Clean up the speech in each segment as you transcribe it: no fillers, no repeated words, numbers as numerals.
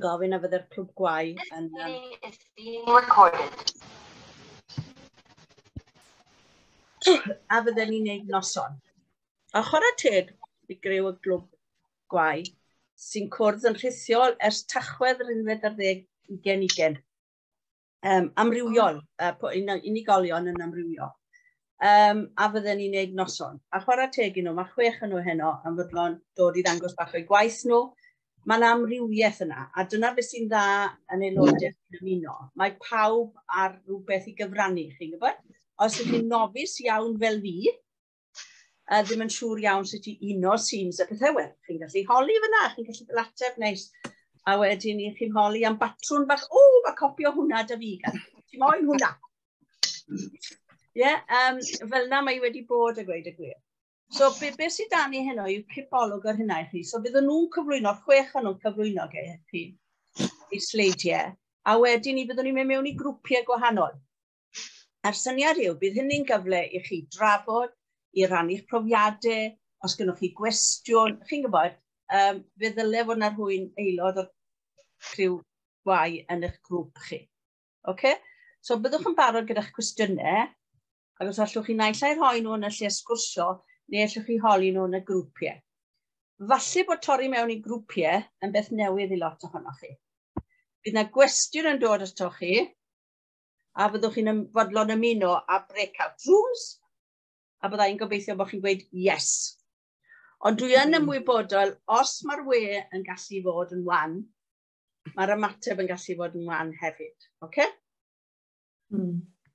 gofyn a fydde'r clwb gwau yn... This meeting is being recorded. A fydden ni'n neud noson. A chwarae teg i greu y glwb gwau sy'n cwrdd yn rhithiol ers Tachwedd yr 11 2020. Amrywiol, unigolion yn amrywio. A fydden ni'n neud noson. A chwarae teg i nhw, mae 6 yn nhw heno yn fodlon dod i ddangos bach o'i gwaith nhw. Mae'n amrywiaeth yna, a dyna beth sy'n dda yn aelodau sy'n ymuno. Mae pawb ar rhywbeth i gyfrannu, chi'n gwybod? Os ydych chi'n nofus iawn fel fi, a ddim yn siŵr iawn sut i uno seams a pethau, wel, chi'n gallu holi fyna, chi'n gallu cael ateb neis. A wedyn i chi'n holi am batrwn bach, o, mae copi o hwnna da fi, gan. Ti moyn hwnna? Ie, yeah, fel yna mae wedi bod a gweud y gwir. So, be sydd dan ni heno yw cipolwg ar hynna i chi. So, bydden nhw'n cyflwyno, 6 o'n nhw'n cyflwyno ge chi, i sleidiau, a wedyn ni byddwn ni'n mynd mewn i grwpiau gwahanol. A'r syniad yw, bydd hynny'n gyfle i chi drafod, i rannu'ch profiadau, os gynnoch chi gwestiwn, chi'n gwybod, fe ddyle fod yna rhywun aelod o'r criw gwau yn eich grŵp chi. Okay? So, byddwch yn barod gyda'ch cwestiynau, ac os allwch chi naill ai rhoi nhw yn y lle sgwrsio, neu allwch chi holi nhw yn y grwpiau. Falle bod torri mewn i grwpiau yn beth newydd i lot ohonoch chi. Bydd yna gwestiwn yn dod atoch chi, a byddwch chi'n fodlon ymuno â breakout rooms, a bydda i'n gobeithio bod chi'n gweud yes. Ond dwi yn ymwybodol, os mae'r we yn gallu fod yn wan, mae'r ymateb yn gallu fod yn wan hefyd. Okay?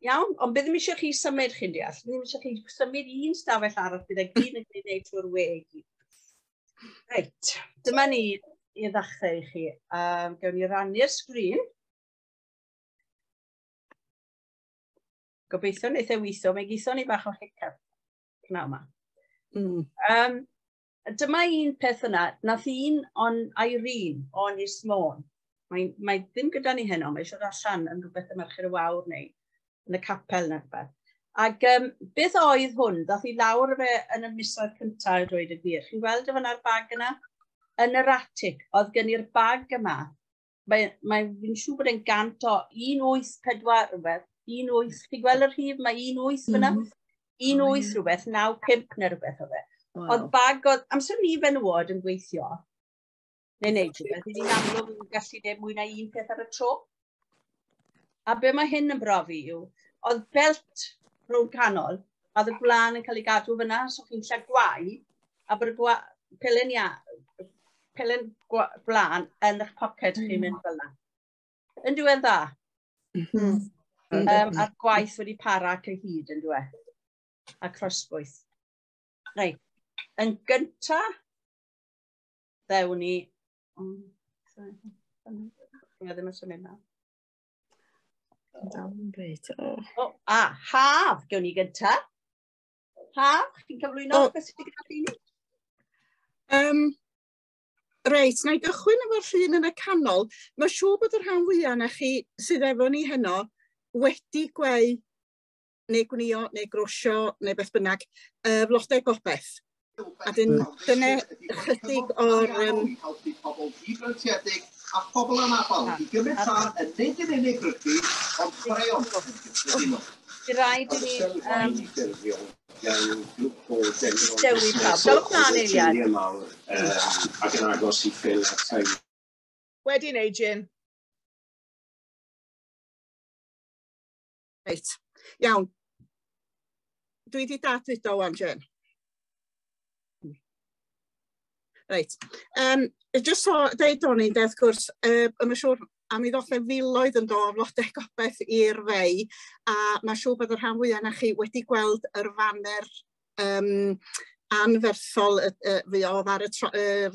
Iawn, ond bydd ddim eisiau chi symud, chi'n deall. Bydd ddim eisiau chi symud un stafell arall, bydd e gyd yn cael ei wneud trwy'r we i gyd. Reit, dyma ni i ddechrau i chi. Gawn ni rannu'r sgrin. Gobeithio wneith e weithio, mae geithio ni bach o hiccup pnawn yma. Dyma un peth yna, nath un o'n Irene o Ynys Môn. Mae ddim gyda ni heno, mae eisiau dod allan yn rhywbeth y Merched y Wawr neu yn y capel neu rhywbeth. Ac beth oedd hwn? Ddath i lawr fe yn y misoedd cyntaf i dweud y gwir. Chi'n gweld e fan'na'r bag yna? Yn yr atig, oedd gen i'r bag yma. Fi'n siŵr bod e'n gant o 184 rhywbeth. 18, chi'n gweld y rhif? Mae 18 fyna. 18 rhywbeth, 95 neu rhywbeth o fe. Wow. Oedd bag oedd, amser ni fenywod yn gweithio, neu wneud rhywbeth, ni'n amlwg yn gallu gwneud mwy na un peth ar y tro. A be mae hyn yn brofi yw, oedd belt rhwng canol, a oedd y gwlân yn cael ei gadw fyna, so chi'n lle gwau, a bod y pelen pelen gwlân yn eich poced chi'n mynd fel yna. Yn diwedd dda. A'r gwaith wedi para ac y hyd yn diwedd. A croesbwyth. Reit, yn gynta, ddewn ni... Mae ddim yn symud na. Reit, o. O, a, Haf, gewn ni gynta. Haf, chi'n cyflwyno beth sydd wedi cael ei wneud? Reit, na i gychwyn efo'r llun yn y canol. Mae'n siŵr bod y rhan fwyaf na chi sydd efo ni heno wedi gweu neu gwnïo neu grosio neu beth bynnag, flodau gobeth. A dyna ychydig o'r, Helpu pobl difreintiedig a phobl anabl i gymryd rhan yn nid yn unig rygbi, ond chwaraeon yn gyffredinol. Bydd rhaid i ni, dewi pawb. Dewch mlaen, Eilian. Ac yn agos i Phil a Tyler. Wedi wneud, Jane. Reit, iawn. Dwi wedi dadludo wan, Jane. Reit. Just so deud o'n i'n wrth gwrs, mae'n siŵr am i ddoth e filoedd yn dod o flodau gobeth i'r fei, a mae'n siŵr bod y rhan fwyaf na chi wedi gweld yr faner anferthol fi oedd ar y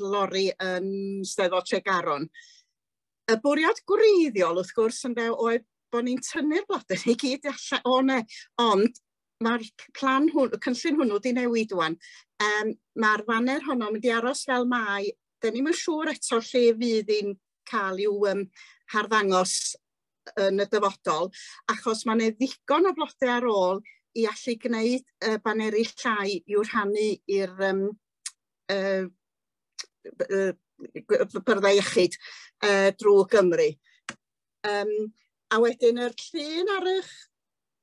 lori yn Steddfod Tregaron. Y bwriad gwreiddiol, wrth gwrs, ynde, oedd bod ni'n tynnu'r blodau i gyd allan o ne, ond mae'r plan hwn, y cynllun hwnnw wedi newid ŵan. Mae'r faner honno mynd i aros fel mae. Dyn ni'm yn siŵr eto lle fydd hi'n cael i'w harddangos yn y dyfodol, achos mae 'na ddigon o blodau ar ôl i allu gwneud baneri llai i'w rhannu i'r byrddau iechyd. drwy Gymru. A wedyn yr llun ar eich,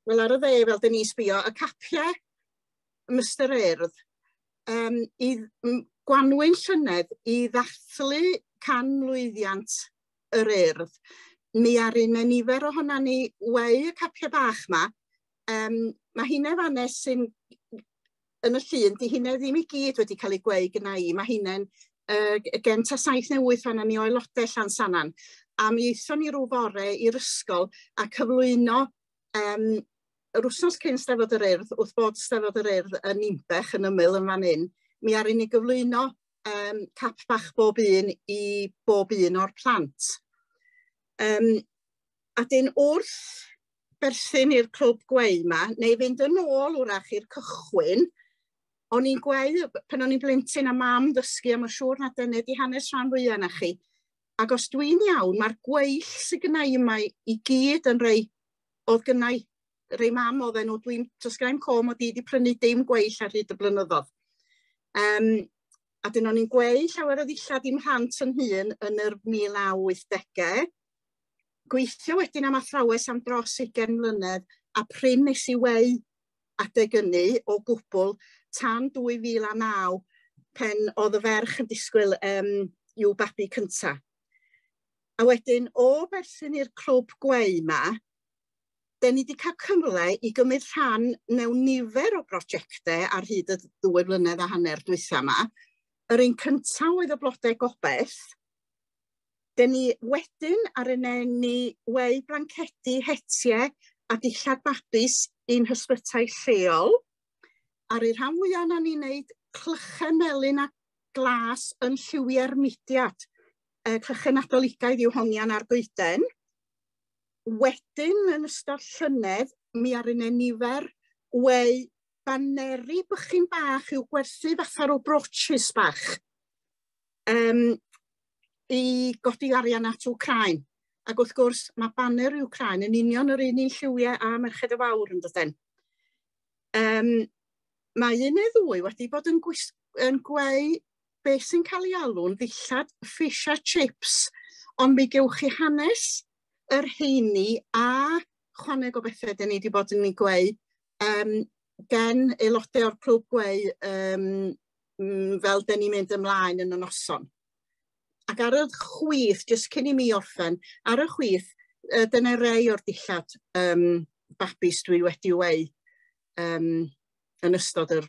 wel ar y dde fel dyn ni sbio, y capiau Mr Urdd, i Gwanwyn llynedd i ddathlu 100mlwyddiant yr Urdd, mi aru 'na nifer ohona ni weu y capiau bach 'ma. Mae hinna fanne sy'n yn y llun, di hinna ddim i gyd wedi cael ei gweu gyna i, mae hinna'n gen ta 7 neu 8 fanna ni o aelodau Llansannan. A mi aethon ni rhyw fore i'r ysgol a cyflwyno yr wythnos cyn Steddfod yr Urdd, wrth bod Steddfod yr Urdd yn Nimbech yn ymyl yn fan hyn, mi aru ni gyflwyno cap bach bob un i bob un o'r plant. A dyn wrth berthyn i'r clwb gweu 'ma, neu fynd yn ôl wrach i'r cychwyn, o'n i'n gweu pan o'n i'n blentyn a mam ddysgu, a mae'n siŵr na dyna di hanes rhan fwyaf na chi. Ac os dwi'n iawn, mae'r gweill sydd gynna i yma i gyd yn rei, oedd gynna i, rei mam oedden nhw, dwi'n, does gynna i'm co mod i wedi prynu dim gweill ar hyd y blynyddoedd. A dyn o'n i'n gweu llawer o ddillad i'm mhlant yn hun yn yr 1980au. Gweithio wedyn am athrawes am dros 20 mlynedd, a prin nes i weu adeg ynny o gwbl tan 2009, pen oedd y ferch yn disgwyl i'w babi cynta. A wedyn, o berthyn i'r clwb gweu 'ma, den ni wedi cael cyfle i gymryd rhan mewn nifer o brosiectau ar hyd y 2.5 blynedd dwytha 'ma. Yr un cyntaf oedd y Blodau Gobaith. Den ni wedyn ar y ni weu blancedi, hetiau a dillad babis i'n hysbytai lleol. Ar y rhan fwyaf na ni'n neud clychau melyn a glas yn lliwiau'r mudiad. Clychau Nadoligaidd i'w hongian ar goeden. Wedyn, yn ystod llynedd, mi aru 'ne nifer weu baneri bychan bach i'w gwerthu fatha rhyw brooches bach i godi arian at Wcráin. Ac wrth gwrs, mae baner Wcráin yn union yr un un lliwiau a Merched y Wawr yn dydyn. Mae un neu ddwy wedi bod yn gweu beth sy'n cael ei alw'n ddillad fish a chips, ond mi gewch chi hanes yr heini a chwaneg o bethau dyn ni wedi bod yn ei gweu gen aelodau o'r clwb gweu fel dyn ni'n mynd ymlaen yn y noson. Ac ar y chwith, jyst cyn i mi orffen, ar y chwith, dyna rei o'r dillad babis dwi wedi weu yn ystod yr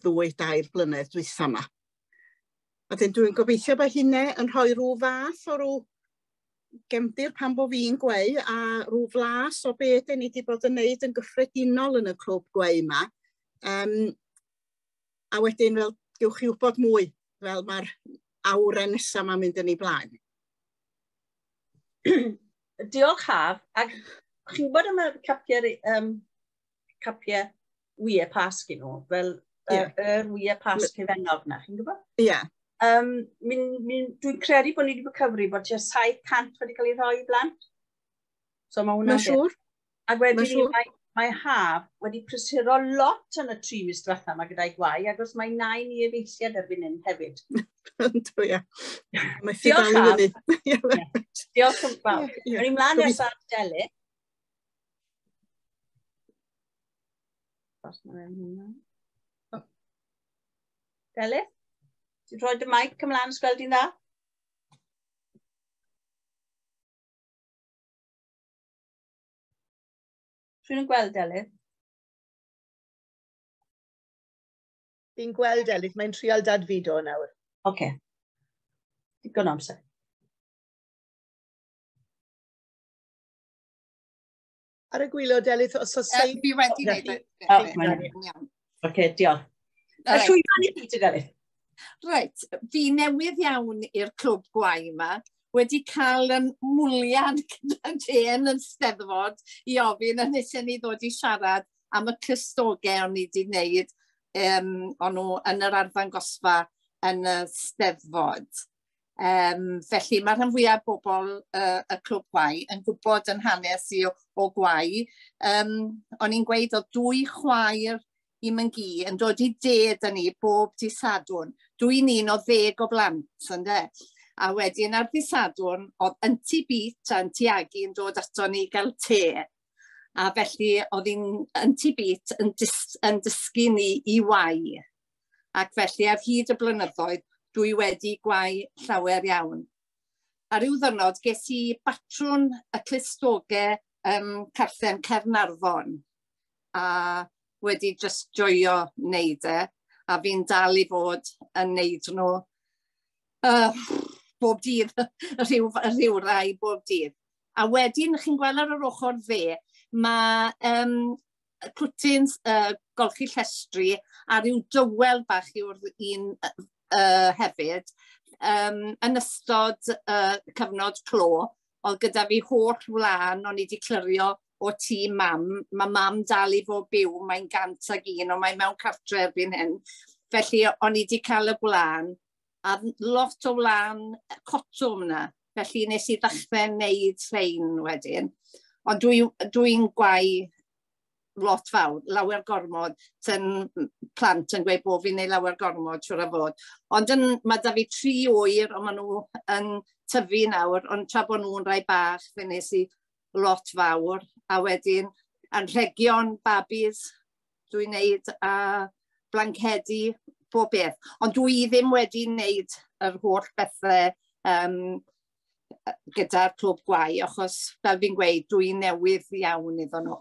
2-3 blynedd dwytha yma. A dyn dwi'n gobeithio bod hynne yn rhoi rhyw fath o rhyw gefndir pan bo fi'n gweu a rhyw flas o be dyn ni wedi bod yn neud yn gyffredinol yn y clwb gweu yma. A wedyn fel gewch chi wybod mwy fel mae'r awren nesaf ma'n mynd yn ei blaen. Diolch Haf. Ac chi'n gwybod am y capiau wyau Pasg i nhw, fel yr wyau Pasg hufennog na, chi'n gwybod? Ie. Dwi'n credu bod ni wedi bod cyfri bod tua 700 wedi cael ei rhoi i blant. So mae hwnna'n Mae'n siŵr. Ac wedyn ni, mae Haf wedi prysuro lot yn y 3 mis diwetha yma gyda'i gwau, ac os mae nain i efeilliad erbyn hyn hefyd. Yndw, ie. Methu dal i fyny. Diolch yn fawr. O'n i mlaen nesaf Delyth. Delyth? Ti'n rhoi dy mic ymlaen os gweld di'n dda? Rwy'n yn gweld Delyth? Fi'n gweld Delyth, mae'n trial dadfudo nawr. Oce. Digon o amser. Ar y gwylio Delyth, os oes... Fi wedi gwneud e. Oce, diolch. Y llwyfan i ti, Delyth. Reit, fi newydd iawn i'r clwb gwau yma, wedi cael yn mwlian gyda Jane yn Steddfod i ofyn a nes i ni ddod i siarad am y clustogau o'n i wedi wneud o'n nhw yn yr arddangosfa yn y Steddfod. Felly mae rhan fwyaf bobl y clwb gwau yn gwybod yn hanes i o gwau. O'n i'n gweud oedd 2 chwaer i Myngi yn dod i de da ni bob dydd Sadwrn. Dwi'n un o 10 o blant, ynde? A wedyn ar ddydd Sadwrn, oedd Auntie Beat a Auntie Agi yn dod ato ni i gael te. A felly oedd hi'n Auntie Beat yn dysgu ni i wau. Ac felly ar hyd y blynyddoedd, dwi wedi gwau llawer iawn. A ryw ddwrnod ges i batrwn y clustoge carthen Caernarfon a wedi just joio wneud e, a fi'n dal i fod yn wneud nhw bob dydd, rhyw rai bob dydd. A wedyn, chi'n gweld ar yr ochr dde, mae cwtins golchi llestri a rhyw dywel bach yw'r un hefyd. Yn ystod cyfnod clo, oedd gyda fi holl wlân o'n i wedi clirio o tŷ mam. Mae mam dal i fod byw, mae'n 101, ond mae mewn cartre erbyn hyn. Felly o'n i wedi cael y gwlân, a lot o wlân cotwm yna. Felly nes i ddechrau wneud rhain wedyn. Ond dwi'n gwau lot fawr, lawer gormod. Tyn plant yn gweud bod fi'n neud lawer gormod, siŵr o fod. Ond mae da fi 3 ŵyr, ond maen nhw yn tyfu nawr, ond tra bod nhw'n rhai bach, fe nes i lot fawr. A wedyn, anrhegion, babis, dwi'n neud a blancedi, bob beth. Ond dwi ddim wedi wneud yr holl bethau gyda'r clwb gwau, achos fel fi'n gweud, dwi'n newydd iawn iddo nhw.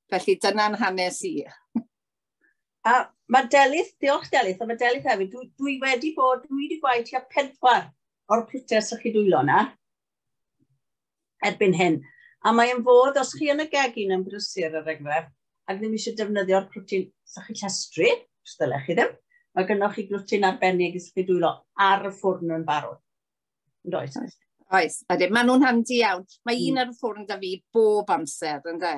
Felly dyna'n hanes i. A mae Delyth, diolch Delyth, a mae Delyth hefyd, dwi wedi gwau tua 4 o'r clwtau sychu dwylo na, erbyn hyn. A mae'n fod, os chi yn y gegin yn brysur er enghraifft, ac ddim eisiau defnyddio'r clwtyn sychu llestri, os dylech chi ddim, mae gynnoch chi glwtyn arbennig i sychu dwylo ar y ffwrn yn barod. Yn does? Oes, ydyn. Maen nhw'n handi iawn. Mae un ar y ffwrn da fi bob amser, ynde?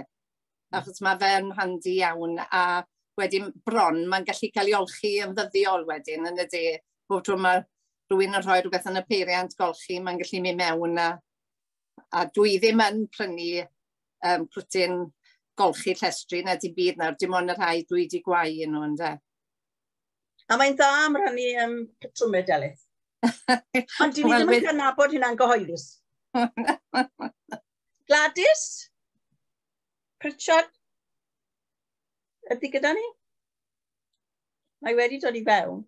Achos mae fe'n handi iawn, a wedyn bron, mae'n gallu cael ei olchi yn ddyddiol wedyn, yn y de. Bob tro mae rhywun yn rhoi rhywbeth yn y peiriant golchi, mae'n gallu mynd mewn a dwi ddim yn prynu clwtyn golchi llestri na dim byd nawr, dim ond y rhai dwi wedi gwau nhw, ynde. A mae'n dda am rannu patrymau, Delyth. Ond dyn ni ddim yn cydnabod hynna'n gyhoeddus. Gladys? Pritchard? Ydy gyda ni? Mae wedi dod i fewn.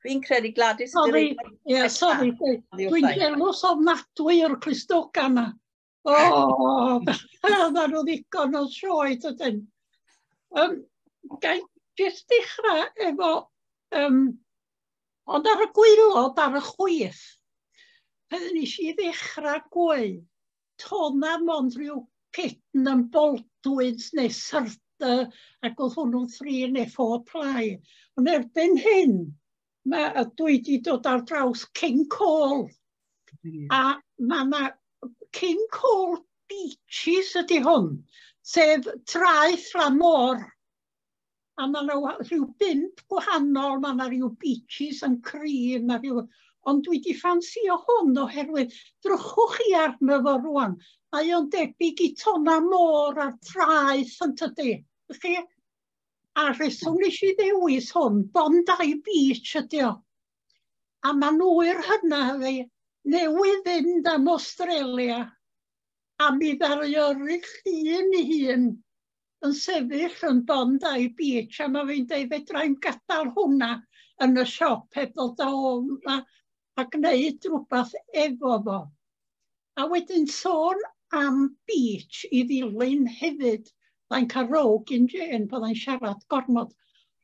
Fi'n credu Gladys... Sorry, yeah, sorry. Dwi'n jealous ofnadwy o'r clustoga yma. O, dda nhw ddigon o sioe, dydyn. Gai jyst dechrau efo... ond ar y gwaelod, ar y chwith, pan nes i ddechrau gweu, tona mond rhyw Pitn and Baldwins neu Syrda, ac oedd hwnnw'n 3 neu 4 ply. Ond erbyn hyn, dwi wedi dod ar draws King Cole. A mae yna King Cole Beaches ydy hwn, sef traeth lan môr. A mae yna rhyw 5 gwahanol, mae yna rhyw beaches yn cryf, mae rhyw... Ond dwi wedi ffansio hwn oherwydd drychwch chi arno fo rwan. Mae o'n debyg i tonna môr a'r traeth yn tydi. Chi? A rheswm nes i ddewis hwn, Bondi Beach ydi o. A ma'n ŵyr hynna fi, newydd fynd am Australia. A mi ddaru yrru llun ei hun yn sefyll yn Bondi Beach. A mae fi'n deud, fedrai'm gadael hwnna yn y siop heb ddod â o yma a gwneud rhywbeth efo fo. A wedyn sôn am beach i ddilyn hefyd. Byddai'n cael row gyn Jane, byddai'n siarad gormod.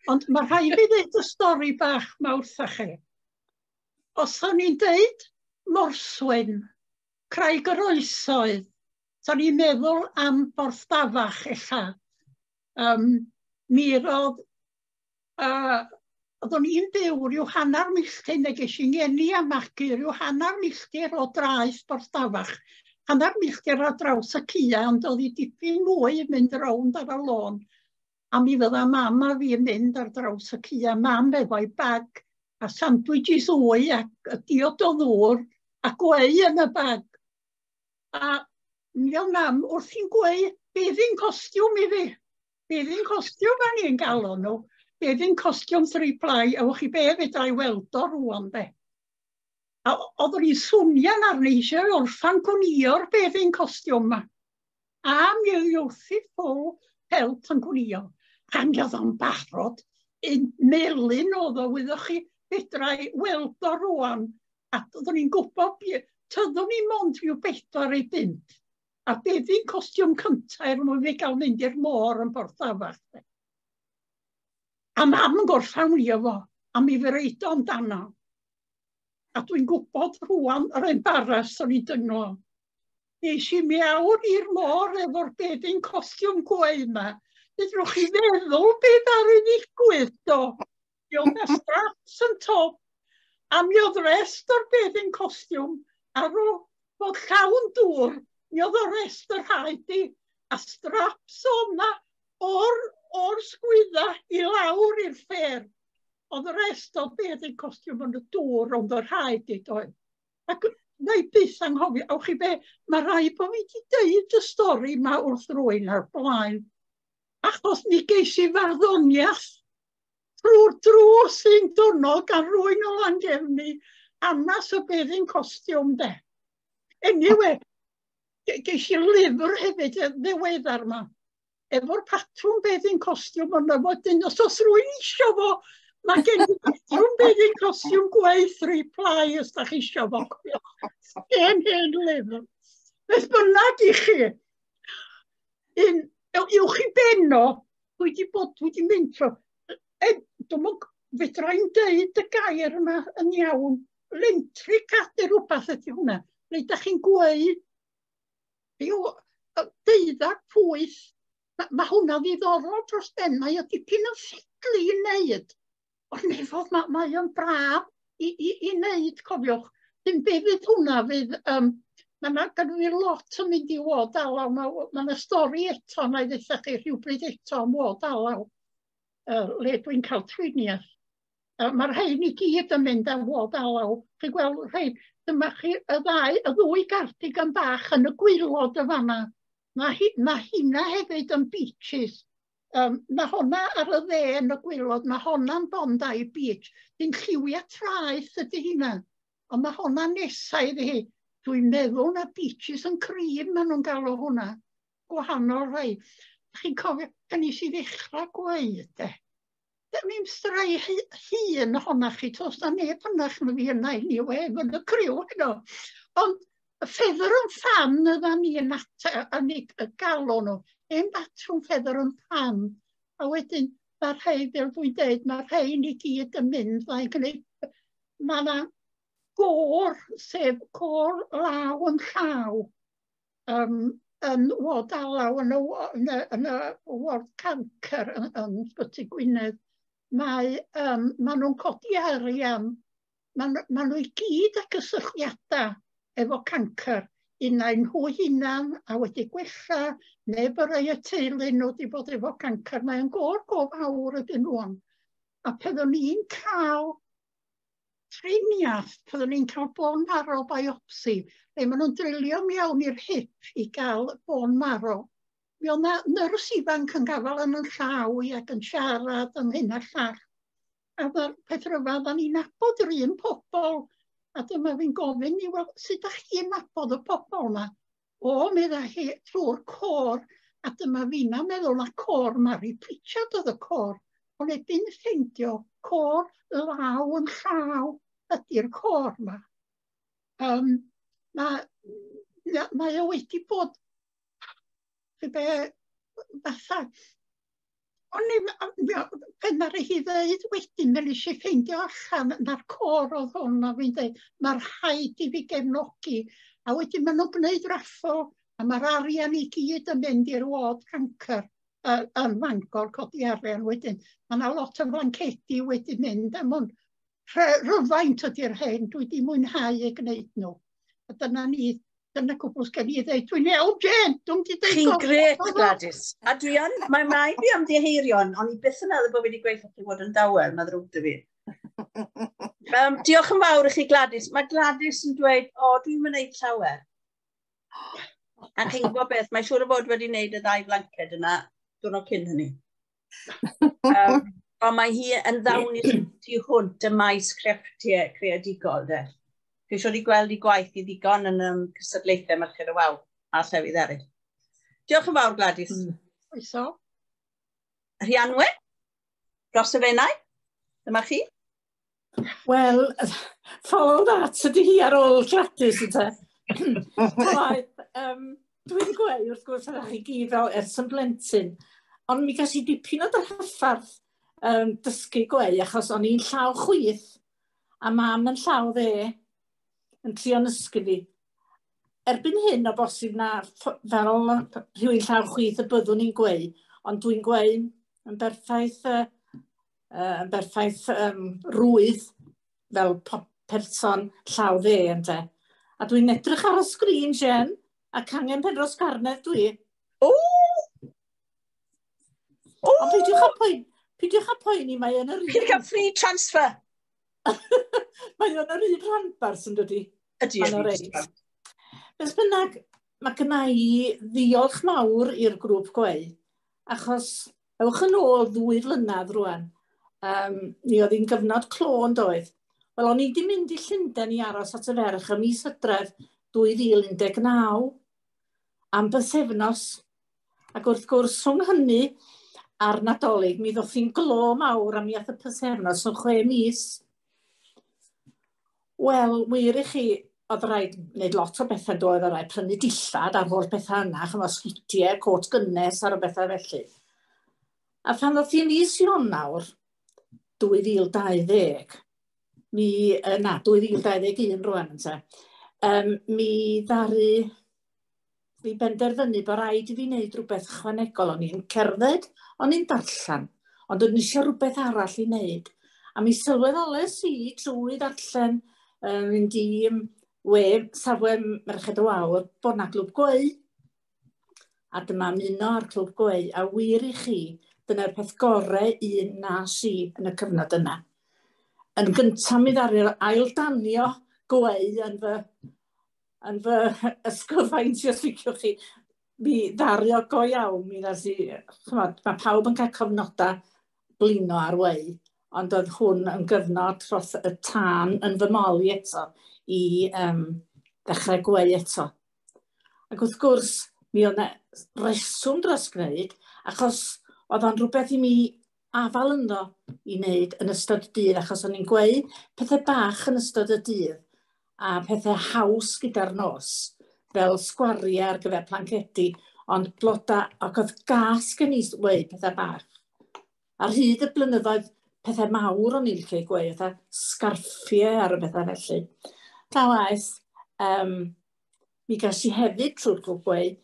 Ond mae rhaid fi ddeud y stori bach ma wrtha chi. Os o'n i'n deud Morswyn, Craig yr Oesoedd, o'n i'n meddwl am Borthdafach ella. Mi roedd, oeddwn i'n byw rhyw hanner milltir, neu ges i'n ngeni a magu rhyw hanner milltir o draeth Borthdafach. Hanner milltir ar draws y caeau, ond oedd hi dipyn mwy yn mynd rownd ar y lôn. A mi fydda mam a fi yn mynd ar draws y caeau, mam efo'i bag a sandwiches wy a diod o ddŵr a gweu yn y bag. A mi oedd mam wrthi'n gweu, be fi'n costiwm i fi? Be fi'n costiwm o'n i'n galw nhw? Bedding costiwm three ply, a wch chi be fedra i weld o rŵan de. A oeddwn i'n swnian arni eisiau orffan gwnïo'r bedding costiwm 'ma. A mi oedd hi wrthi full pelt yn gwnïo. A mi oedd o'n barod, un melyn oedd o, wyddoch chi, fedra i weld o rŵan. A oeddwn i'n gwybod, tyddwn i mond rhyw 4 neu 5. A bedding costiwm cyntaf er mwyn fi gael mynd i'r môr yn Porth Afach. A mam yn gorffan wnïo fo, a mi fe reid o amdano. A dwi'n gwybod rŵan yr embarrass o'n i'n dynglo. Nes i miawr i'r môr efo'r bedding costiwm gweu 'ma. Fedrwch chi feddwl beth ar ei ddigwydd do? Mi oedd 'na straps yn top, a mi oedd rest o'r bedding costiwm ar ôl bod llawn dŵr, mi oedd o rest yr rhaid i, a straps o'na o'r sgwydda i lawr i'r ffer. Oedd y rest o'r bedding costiwm yn y dŵr rownd yr rhaid i doedd. Ac na i byth anghofio, awch chi be, mae rhaid bod fi wedi deud y stori yma wrth rywun ar blaen. Achos mi geis i farddoniaeth trwy'r drws un diwrnod gan rywun o Langefni, anas y bedding costiwm de. Anyway, geis i lyfr hefyd ddiweddar yma, efo'r patrwm bedding costiwm yna wedyn, os oes rhywun isio fo, mae gen i patrwm bedding costiwm gweu three ply os da chi isio fo. Hen lyfr. Beth bynnag i chi, un, uwch i benno, dwi wedi mynd trwy, fedra i'n deud y gair yma yn iawn, lentricadu rhywbeth ydy hwnna, le da chi'n gweud, rhyw 12 pwyth, mae hwnna ddiddorol dros ben, mae o dipyn yn ffidlu i wneud. Ond nefodd, mae o'n braf i wneud, cofiwch. Dim be fydd hwnna fydd, mae yna gynnu fi lot yn mynd i Ward Alaw, mae yna stori eto, na i ddeutha chi rhywbryd eto am Ward Alaw, le dwi'n cael triniaeth. Mae'r rhain i gyd yn mynd am Ward Alaw. Chi'n gweld rhain, dyma chi y ddwy gardigan bach yn y gwaelod y fanna. Mae hynna hefyd yn beaches. Mae honna ar y dde yn y gwaelod, mae honna'n Bondi Beach. Dim lliwiau traeth ydy hynna, ond mae honna nesau iddi hi. Dwi'n meddwl na beaches yn cream maen nhw'n galw hwnna. Gwahanol rhai. Chi'n cofio, pan nes i ddechrau gweud de. Dyma ni'n strai hun ohona chi, tos na neb yna na fi yna anyway, yn y criw heno. Ond feather and fan ydda ni yn y galw nhw. Un batrwm feather and fan. A wedyn mae'r rhai, fel dwi'n deud, mae'r rhain i gyd yn mynd. Mae'n gwneud, mae yna gôr, sef côr law yn llaw, yn Ward Alaw, yn y Ward Cancer yn Ysbyty Gwynedd. Mae nhw'n codi arian, maen nhw i gyd â gysylltiadau efo cancer, unai nhw hunan a wedi gwella, neu bod rhai y teulu nhw wedi bod efo cancer. Mae'n gôr go fawr ydyn nhw. A pan o'n i'n cael triniaeth, pan o'n i'n cael bone marrow biopsy, le maen nhw'n drilio mewn i'r hip i gael bone marrow. Mi oedd yna nyrs ifanc yn gafael yn yn llaw i ac yn siarad am hyn a'r llall. A mae'r peth rhyfedd, o'n i'n nabod yr un pobl. A dyma fi'n gofyn i, wel, sut ydych chi'n nabod y pobl yma? O, medda hi, trwy'r côr. A dyma fi'n meddwl na côr Mary Pritchard oedd y côr. Ond erbyn ffeindio, côr law yn llaw ydy'r côr yma. Mae o wedi bod, be, fatha, o'n i, pan ar hi ddeud wedyn, fe nes i ffeindio allan na'r côr oedd hwn, a fi'n dweud, mae'r rhaid i fi gefnogi. A wedyn maen nhw'n gwneud raffl, a mae'r arian i gyd yn mynd i'r ward cancer yn Fangor, codi arian wedyn. Mae yna lot o flancedi wedi mynd, a mwyn rhyfaint ydy'r hen, dwi wedi mwynhau eu gwneud nhw. A dyna ni, dyna cwbl sgen i ddeud. Dwi'n iawn, Jane, dwi'n di dweud. Chi'n grêt, Gladys. A dwi yn, mae rhaid fi ymddiheurion, ond i byth yn meddwl bod fi wedi gweud wrth chi fod yn dawel, mae ddrwg dy fi. Diolch yn fawr i chi, Gladys. Mae Gladys yn dweud, o, dwi'n mynd wneud llawer. A chi'n gwybod beth, mae siŵr o fod wedi wneud y ddau flanced yna diwrnod cyn hynny. Ond mae hi yn ddawnus tu hwnt y maes crefftiau creadigol, de. Dwi eisiau wedi gweld ei gwaith i ddigon yn cystadlaethau Merched y Wawr a llefydd eraill. Diolch yn fawr, Gladys. Croeso. Rhianwen, dros y Fenai, dyma chi. Wel, follow that ydy hi ar ôl Gladys, ynte. Waeth, dwi'n gweu, wrth gwrs, ydych chi gyd fel ers yn blentyn, ond mi ges i dipyn o drafferth dysgu gweu, achos o'n i'n llaw chwith, a mam yn llaw dde, yn trio nysgu fi. Erbyn hyn, o bosib na fel rhywun llaw chwith y byddwn i'n gweu, ond dwi'n gweu yn berffaith, rwydd fel person llaw dde, ynte. A dwi'n edrych ar y sgrin, Jen, ac angen Penrhos Garnedd dwi. O! Ond peidiwch â poeni, mae yn yr un... Peidiwch â free transfer! Mae yn yr un rhanbarth yn dydi? Ydy, ydy. Beth bynnag, mae gynna i ddiolch mawr i'r grŵp gweu, achos ewch yn ôl 2 flynedd rwan. Mi oedd hi'n gyfnod clo yn doedd. Wel, o'n i wedi mynd i Llundain i aros at y ferch ym mis Hydref 2019 am bythefnos. Ac wrth gwrs, rhwng hynny a'r Nadolig, mi ddoth hi'n glo mawr a mi ath y pythefnos yn 6 mis. Wel, wir i chi, oedd rhaid wneud lot o bethau, doedd, oedd rhaid prynu dillad a'r holl bethau yna, chymod, sgidiau, cot gynnes a'r bethau felly. A phan ddoth hi'n mis Ionawr 2020, 2021 rwan ynte, mi ddaru fi benderfynu bod rhaid i fi wneud rhywbeth ychwanegol. O'n i'n cerdded, o'n i'n darllen, ond o'n i eisiau rhywbeth arall i wneud. A mi sylweddolais i trwy ddarllen, mynd i we safle Merched y Wawr, bod 'na glwb gweu. A dyma ymuno â'r clwb gweu, a wir i chi, dyna'r peth gorau un nas i yn y cyfnod yna. Yn gyntaf mi ddaru aildanio gweu yn fy ysgyfaint, os liciwch chi. Mi ddaru o go iawn, mi ddas i, ch'mod, mae pawb yn cael cyfnodau blino ar weu, ond oedd hwn yn gyfnod dros y tân yn fy mol i eto i ddechrau gweu eto. Ac wrth gwrs, mi oedd 'na reswm dros gwneud, achos oedd o'n rhywbeth i mi afal ynddo i wneud yn ystod y dydd, achos o'n i'n gweu pethau bach yn ystod y dydd a pethau haws gyda'r nos, fel sgwariau ar gyfer plancedi, ond bloda, ac oedd gas gen i weu pethau bach. Ar hyd y blynyddoedd, pethau mawr o'n i'n licio gweu, fatha sgarffiau ar y bethau felly. Ta waeth, mi ges i hefyd trwy'r grŵp gweu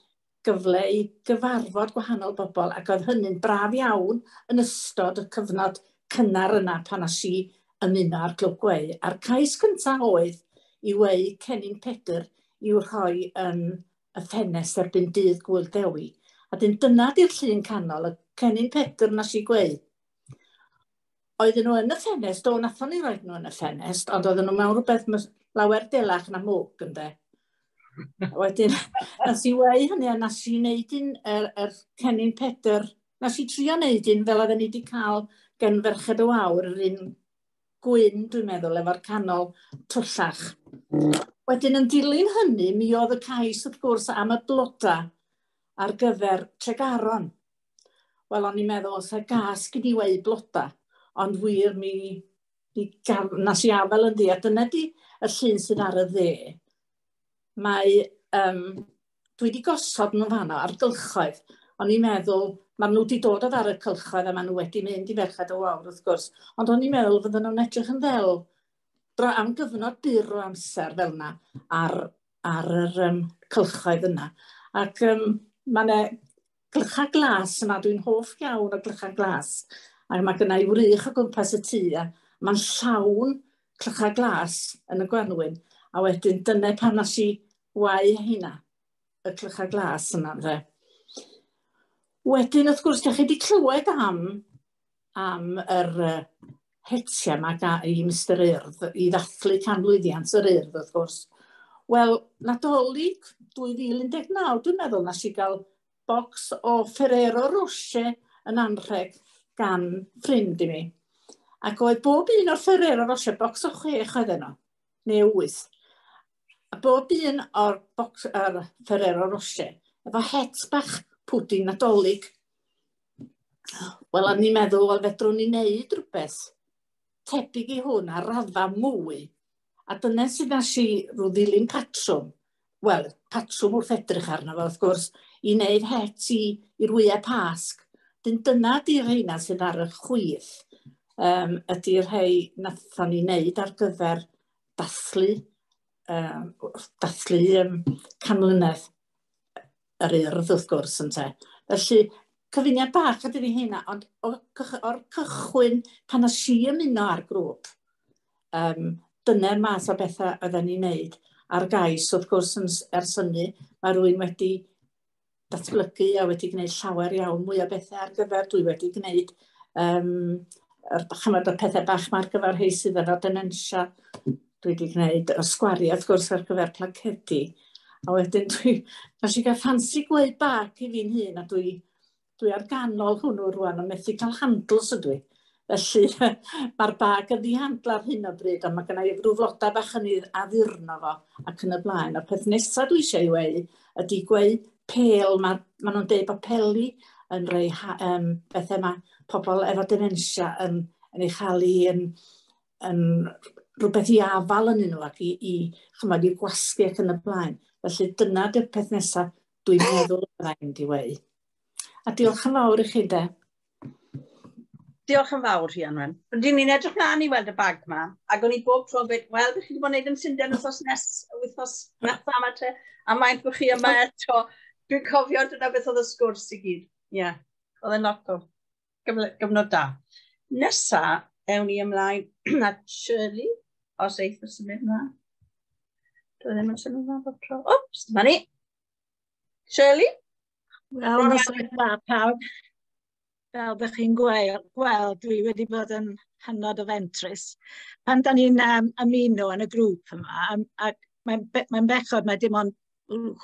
gyfle i gyfarfod gwahanol bobl, ac oedd hynny'n braf iawn yn ystod y cyfnod cynnar yna pan nes i ymuno â'r glwb gweu. A'r cais cyntaf oedd i weu Cennin Pedr i'w rhoi yn y ffenest erbyn dydd Gŵyl Dewi. A dyn dyna di'r llun canol, y Cennin Pedr nes i gweu. Oedden nhw yn y ffenest, do, nathon ni roed nhw yn y ffenest, ond oedden nhw mewn rhywbeth lawer delach na mwg, ynde. Wedyn, nes i weu hynny, a nes i wneud un, yr Cennin Pedr, nes i trio wneud un fel oedden ni wedi cael gen Ferched y Wawr, yr un gwyn, dwi'n meddwl, efo'r canol twllach. Wedyn, yn dilyn hynny, mi oedd y cais, wrth gwrs, am y bloda ar gyfer Tregaron. Wel, o'n i'n meddwl, os y gas gyd i weu bloda, ond wir mi nes i afel yn ddi, a dyna di y llun sydd ar y dde. Mae, dwi wedi gosod nhw fanno ar gylchoedd. O'n i'n meddwl, maen nhw wedi dod ar y cylchoedd a maen nhw wedi mynd i Ferched y Wawr, wrth gwrs. Ond o'n i'n meddwl fydden nhw'n edrych yn ddel am gyfnod byr o amser fel yna ar yr cylchoedd yna. Ac mae yna glychau glas yma, dwi'n hoff iawn o glychau glas. Ac mae gynna i wrych o gwmpas y tŷ, a mae'n llawn clychau glas yn y gwanwyn. A wedyn dyna pan nes i wau hynna, y clychau glas yna. Fe. Wedyn, wrth gwrs, dach chi wedi clywed am yr hetiau yma i Mr Urdd, i ddathlu canmlwyddiant yr Urdd, wrth gwrs. Wel, Nadolig 2019, dwi'n meddwl, nes i gael bocs o Ferrero Rocher yn anrheg gan ffrind i mi. Ac oedd bob un o'r Ferrero Rocher, bocs o 6 oedden nhw, neu 8. A bob un o'r bocs o'r Ferrero Rocher, efo het bach pwdin Nadolig. Wel, o'n i'n meddwl, wel, fedrwn ni wneud rhywbeth tebyg i hwn ar raddfa mwy. A dyna sydd nes i rhyw ddilyn patrwm. Wel, patrwm wrth edrych arno fo, wrth gwrs, i wneud het i'r wyau Pasg. Dyna di'r rheina sydd ar y chwith. Ydy'r rhai nathon ni wneud ar gyfer dathlu 100 mlynedd yr Urdd, wrth gwrs, ynte. Felly, cyfuniad bach ydy fi hynna, ond o'r cychwyn pan nes i ymuno â'r grŵp, dyna'r math o bethau oedden ni'n neud. Ar gais, wrth gwrs, ers hynny, mae rhywun wedi datblygu a wedi gwneud llawer iawn mwy o bethau ar gyfer. Dwi wedi gwneud chymod, y pethau bach ma ar gyfer rhai sydd efo dementia. Dwi wedi gwneud y sgwariau, wrth gwrs, ar gyfer placedi. A wedyn nes i gael ffansi gweu bag i fi'n hun, a dwi ar ganol hwnnw rwan, ond methu cael handles ydw i. Felly mae'r bag yn ddihandl ar hyn o bryd, ond mae gynna i ryw flodau bach yn ei addurno fo ac yn y blaen. A'r peth nesaf dwi eisiau ei weu ydy gweu pêl. Ma nhw'n deud bod peli yn rhoi bethau mae pobl efo dementia yn ei chael i yn rhywbeth i afal yn nhw ac i chymod, i gwasgu ac yn y blaen. Felly dyna di'r peth nesaf dwi'n meddwl byddai'n mynd i weu. A diolch yn fawr i chi, de. Diolch yn fawr, Rhianwen. Rydyn ni'n edrych mlaen i weld y bag ma, ac o'n i bob tro yn gweud, wel, bych chi wedi bod yn gwneud yn Llundain wythnos nesaf yma te, a maint bod chi yma eto. Dwi'n cofio dyna beth oedd y sgwrs i gyd. Ie, yeah, oedd e'n lot o gyfnod da. Nesa, ewn ni ymlaen at Shirley, os eith y symud yma. Dwi ddim yn symud yma bob tro. Wps, dyma ni. Shirley? Wel, noswaith dda pawb. Fel ydych chi'n gweld, dwi wedi bod yn hynod o fentrus. Pan da ni'n ymuno yn y grŵp yma, ac mae'n bechod, mae dim ond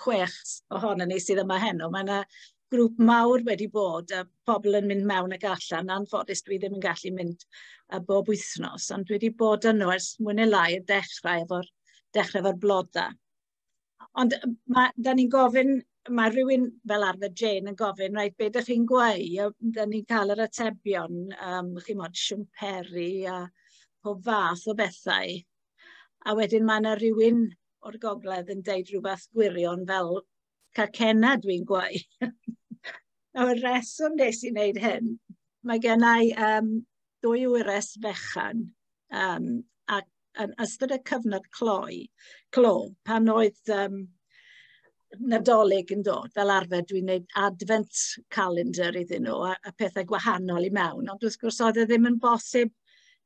6 ohono ni sydd yma heno. Mae yna grŵp mawr wedi bod, a pobl yn mynd mewn ac allan. Anffodus, dwi ddim yn gallu mynd bob wythnos, ond dwi wedi bod yno ers mwy neu lai y dechrau efo'r blodau. Ond da ni'n gofyn, mae rhywun fel arfer Jane yn gofyn, reit, be ydych chi'n gweu? A da ni'n cael yr atebion, chi'mod, siwmperi a pob fath o bethau. A wedyn mae yna rhywun o'r gogledd yn deud rhywbeth gwirion fel cacenna dwi'n gweu. Nawr, y reswm nes i wneud hyn, mae gen i 2 wyres fechan, ac yn ystod y cyfnod clo, pan oedd Nadolig yn dod, fel arfer dwi'n gwneud advent calendar iddyn nhw a pethau gwahanol i mewn, ond wrth gwrs oedd e ddim yn bosib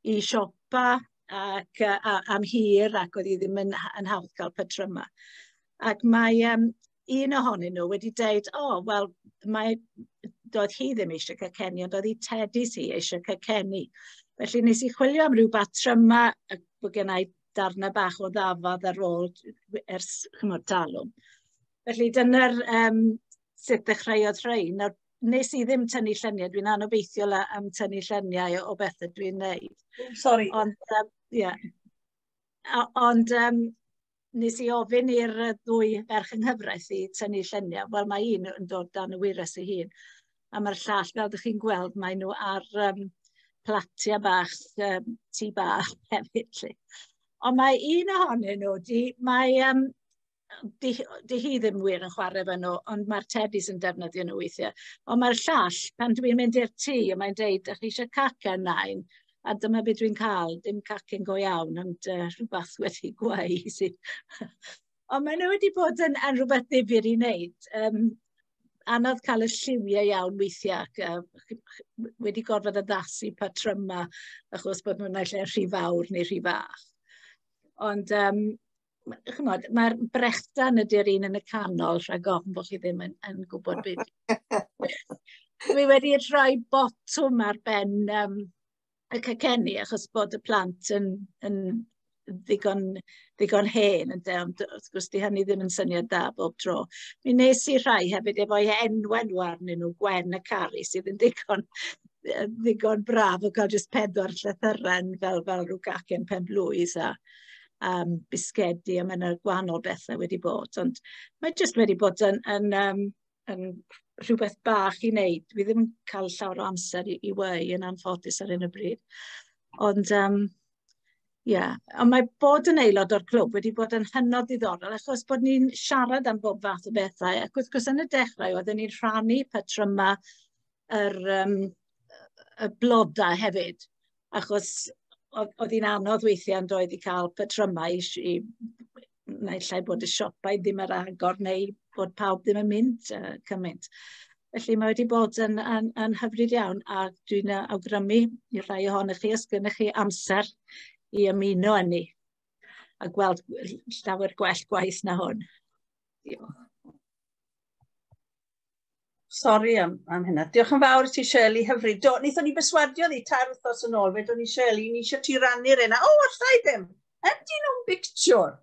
i siopa ac am hir, ac oedd hi ddim yn hawdd cael patrymau. Ac mae un ohonyn nhw wedi deud, o, wel, doedd hi ddim eisiau cacenni, ond oedd hi teddies hi eisiau cacenni. Felly nes i chwilio am ryw batrymau, ac bod gen i darnau bach o ddafad ar ôl ers chymod talwm. Felly dyna'r sut ddechreuodd rhain. Nawr, nes i ddim tynnu lluniau, dwi'n anobeithiol am tynnu lluniau o bethau dwi'n neud. Sorry. Ond, yeah. Ond nes i ofyn i'r ddwy ferch yng nghyfraith i tynnu lluniau. Wel, mae un yn dod dan y wyres ei hun. A mae'r llall, fel ydych chi'n gweld, mae nhw ar platiau bach, tŷ bach hefyd. Ond mae un ohonyn nhw, di hi ddim wir yn chwarae efo nhw, ond mae'r teddies yn defnyddio nhw weithiau. Ond mae'r llall, pan dwi'n mynd i'r tŷ, a mae'n deud, ydych chi eisiau cacen nain? A dyma beth dwi'n cael, dim cacen go iawn, ond rhywbeth wedi gweu. Ond maen nhw wedi bod yn rhywbeth ddifyr i wneud. Anodd cael y lliwiau iawn weithiau, ac wedi gorfod addasu patrymau, achos bod nhw'n naill ai rhy fawr neu rhy fach. Ond chymod, mae'r brechdan ydy'r un yn y canol, rhag ofn bod chi ddim yn gwybod beth. Dwi wedi rhoi botwm ar ben y cacenni, achos bod y plant yn ddigon hen, ynde, ond wrth gwrs di hynny ddim yn syniad da bob tro. Mi nes i rhai hefyd efo'u enwau nhw arnyn nhw, Gwen a Cari, sydd yn digon Ddigon braf o gael jyst 4 llythyren fel rhyw gacen pen-blwydd a bisgedi, a mae yna gwahanol bethau wedi bod. Ond mae jyst wedi bod yn rhywbeth bach i wneud. Dwi ddim yn cael llawer o amser i weu yn anffodus ar hyn o bryd. Ond yeah. Ond mae bod yn aelod o'r clwb wedi bod yn hynod ddiddorol, achos bod ni'n siarad am bob fath o bethau. Ac wrth gwrs yn y dechrau oedden ni'n rhannu patrymau y blodau hefyd, achos oedd hi'n anodd weithiau yn doedd i cael patrymau i naill ai bod y siopau ddim ar agor neu bod pawb ddim yn mynd cymaint. Felly mae wedi bod yn hyfryd iawn, a dwi'n awgrymu i rhai ohonych chi, os gennych chi amser i ymuno â ni a gweld llawer gwell gwaith na hwn. Diolch. Sori am hynna. Diolch yn fawr i ti, Shirley, hyfryd. Do, wnaethon ni berswadio ddi 3 wythnos yn ôl, wedon ni, Shirley, ni eisiau ti rannu'r yna. O, allai ddim. Ydy nhw'n bictiwr?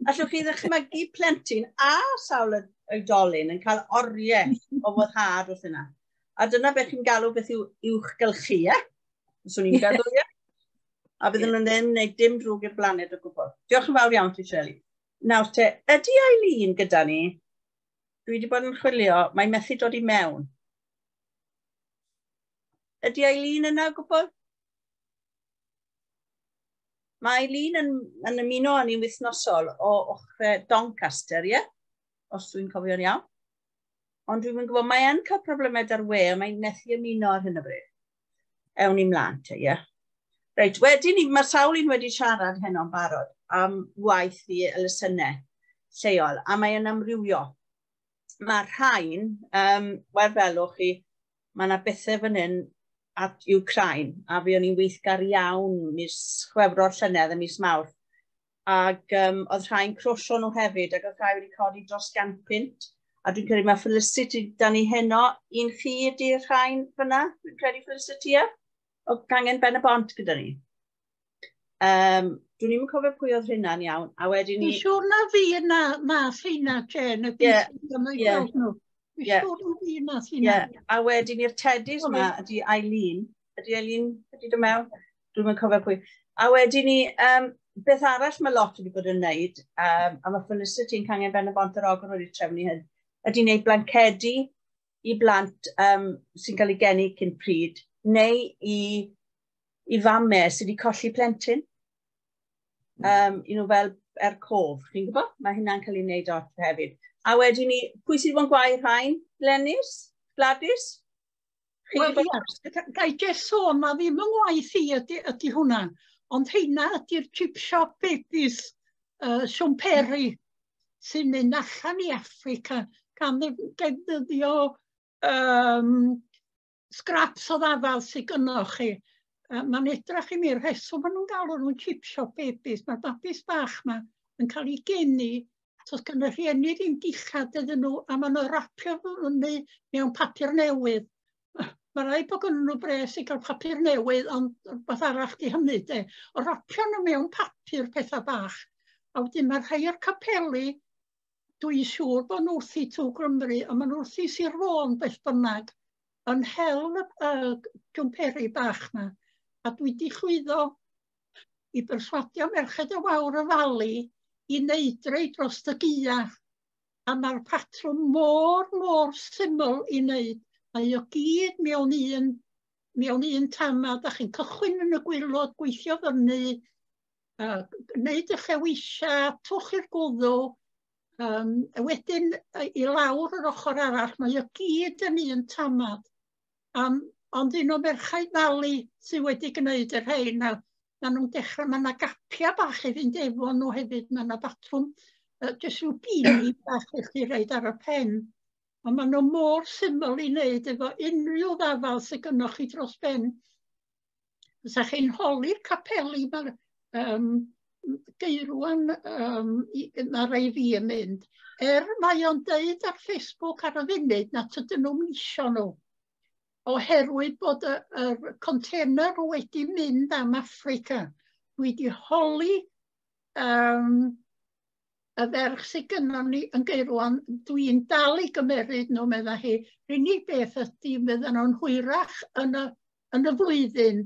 Allwch chi ddychmygu plentyn a sawl oedolyn yn cael oriau o foddhad wrth yna. A dyna beth chi'n galw beth yw uwchgylchu, ie? Swn i'n meddwl, ie? A bydden nhw'n ddim wneud dim drwg i'r blaned o gwbl. Diolch yn fawr iawn ti, Shirley. Nawr te, ydy Eileen gyda ni? Dwi wedi bod yn chwilio, mae methu dod i mewn. Ydy Eileen yna o gwbl? Mae Eileen yn ymuno â ni'n wythnosol o ochrau Doncaster, ie? Os dwi'n cofio'n iawn. Ond dwi'n gwybod, mae yn cael problemau da'r we, ond mae'n methu ymuno ar hyn o bryd. Ewn ni mlaen te, ie? Reit, wedyn ni, mae sawl un wedi siarad heno'n barod am waith i elusennau lleol, a mae yn amrywio. Mae'r rhain, wel felwch chi, mae yna bethau fan hyn at Ukraine, a fi o'n i'n weithgar iawn mis Chwefror llynedd a mis Mawrth. Ac oedd rhai'n crosio nhw hefyd, ac oedd rhai wedi codi dros 100 punt. A dwi'n credu mae Felicity da ni heno, un chi ydy'r rhain fyna, dwi'n credu Felicity, ie? O gangen Ben y Bont gyda ni. Dwi'n ddim yn cofio pwy oedd hynna'n iawn, a wedyn ni... Dwi'n siŵr na fi na rheina, Jane, y byd nhw. Dwi'n siŵr na fi na rheina. A wedyn i'r teddies yma ydy Eileen. Ydy Eileen, ydy dy mewn? Dwi'n yn cofio pwy. A wedyn ni, beth arall mae lot wedi bod yn wneud, a mae Felicity yn cangen Ben y Bont yr Ogwr wedi trefnu hyn, ydy wneud blancedi i blant sy'n cael ei geni cyn pryd, neu i famau sydd wedi colli plentyn. I nhw fel cof, chi'n gwybod? Mae hynna'n cael ei wneud off hefyd. A wedyn ni, pwy sydd wedi bod yn gwaith rhain? Glenys? Gladys? Wel, ia, gai jyst sôn, mae ddim yn ngwaith i ydy hwnna, ond heina ydy'r chip shop babies, siwmperi, sy'n mynd allan i Affrica, gan ddefnyddio scraps o ddafad sydd gynnoch chi. Mae'n edrych i mi'r rheswm maen nhw'n galw nhw'n chip shop babies. Mae'r babis bach yma yn cael ei geni, does gan y rhieni ddim dillad iddyn nhw, a maen nhw'n rapio fyny mewn papur newydd. Mae rhaid bod gennyn nhw bres i gael papur newydd, ond rhywbeth arall di hynny, de. O rapio nhw mewn papur pethau bach. A wedyn mae rhai o'r capeli, dwi'n siŵr bod nhw wrthi trwy Gymru, ond maen nhw wrthi Sir Fôn beth bynnag, yn hel y jwmperi bach yma. A dwi wedi llwyddo i berswadio Merched y Wawr y Fali i wneud rei dros y gaea. A mae'r patrwm mor, mor syml i wneud. Mae o gyd mewn un tamad. Da chi'n cychwyn yn y gwaelod, gweithio fyny, wneud y llewisia, twch i'r gwddw, wedyn i lawr yr ochr arall, mae o gyd yn un tamad. Ond un o merchaid Fali sydd wedi gwneud y rhain, a maen nhw'n dechrau, mae yna gapia bach i fynd efo nhw hefyd, mae yna batrwm, jyst rhyw bini bach i chi roid ar y pen. Ond maen nhw mor syml i wneud efo unrhyw ddafal sydd gynnoch chi dros ben. Fysa chi'n holi'r capeli, mae'r geirwan mae rhai fi yn mynd. Mae o'n deud ar Facebook ar y funud na tydyn nhw'n isio nhw, oherwydd bod y container wedi mynd am Affrica. Dwi wedi holi y ferch sydd gynnon ni yn Gaerwan, dwi'n dal i gymeryd nhw, medda hi. Yr unig beth ydy, fydden nhw'n hwyrach yn y yn y flwyddyn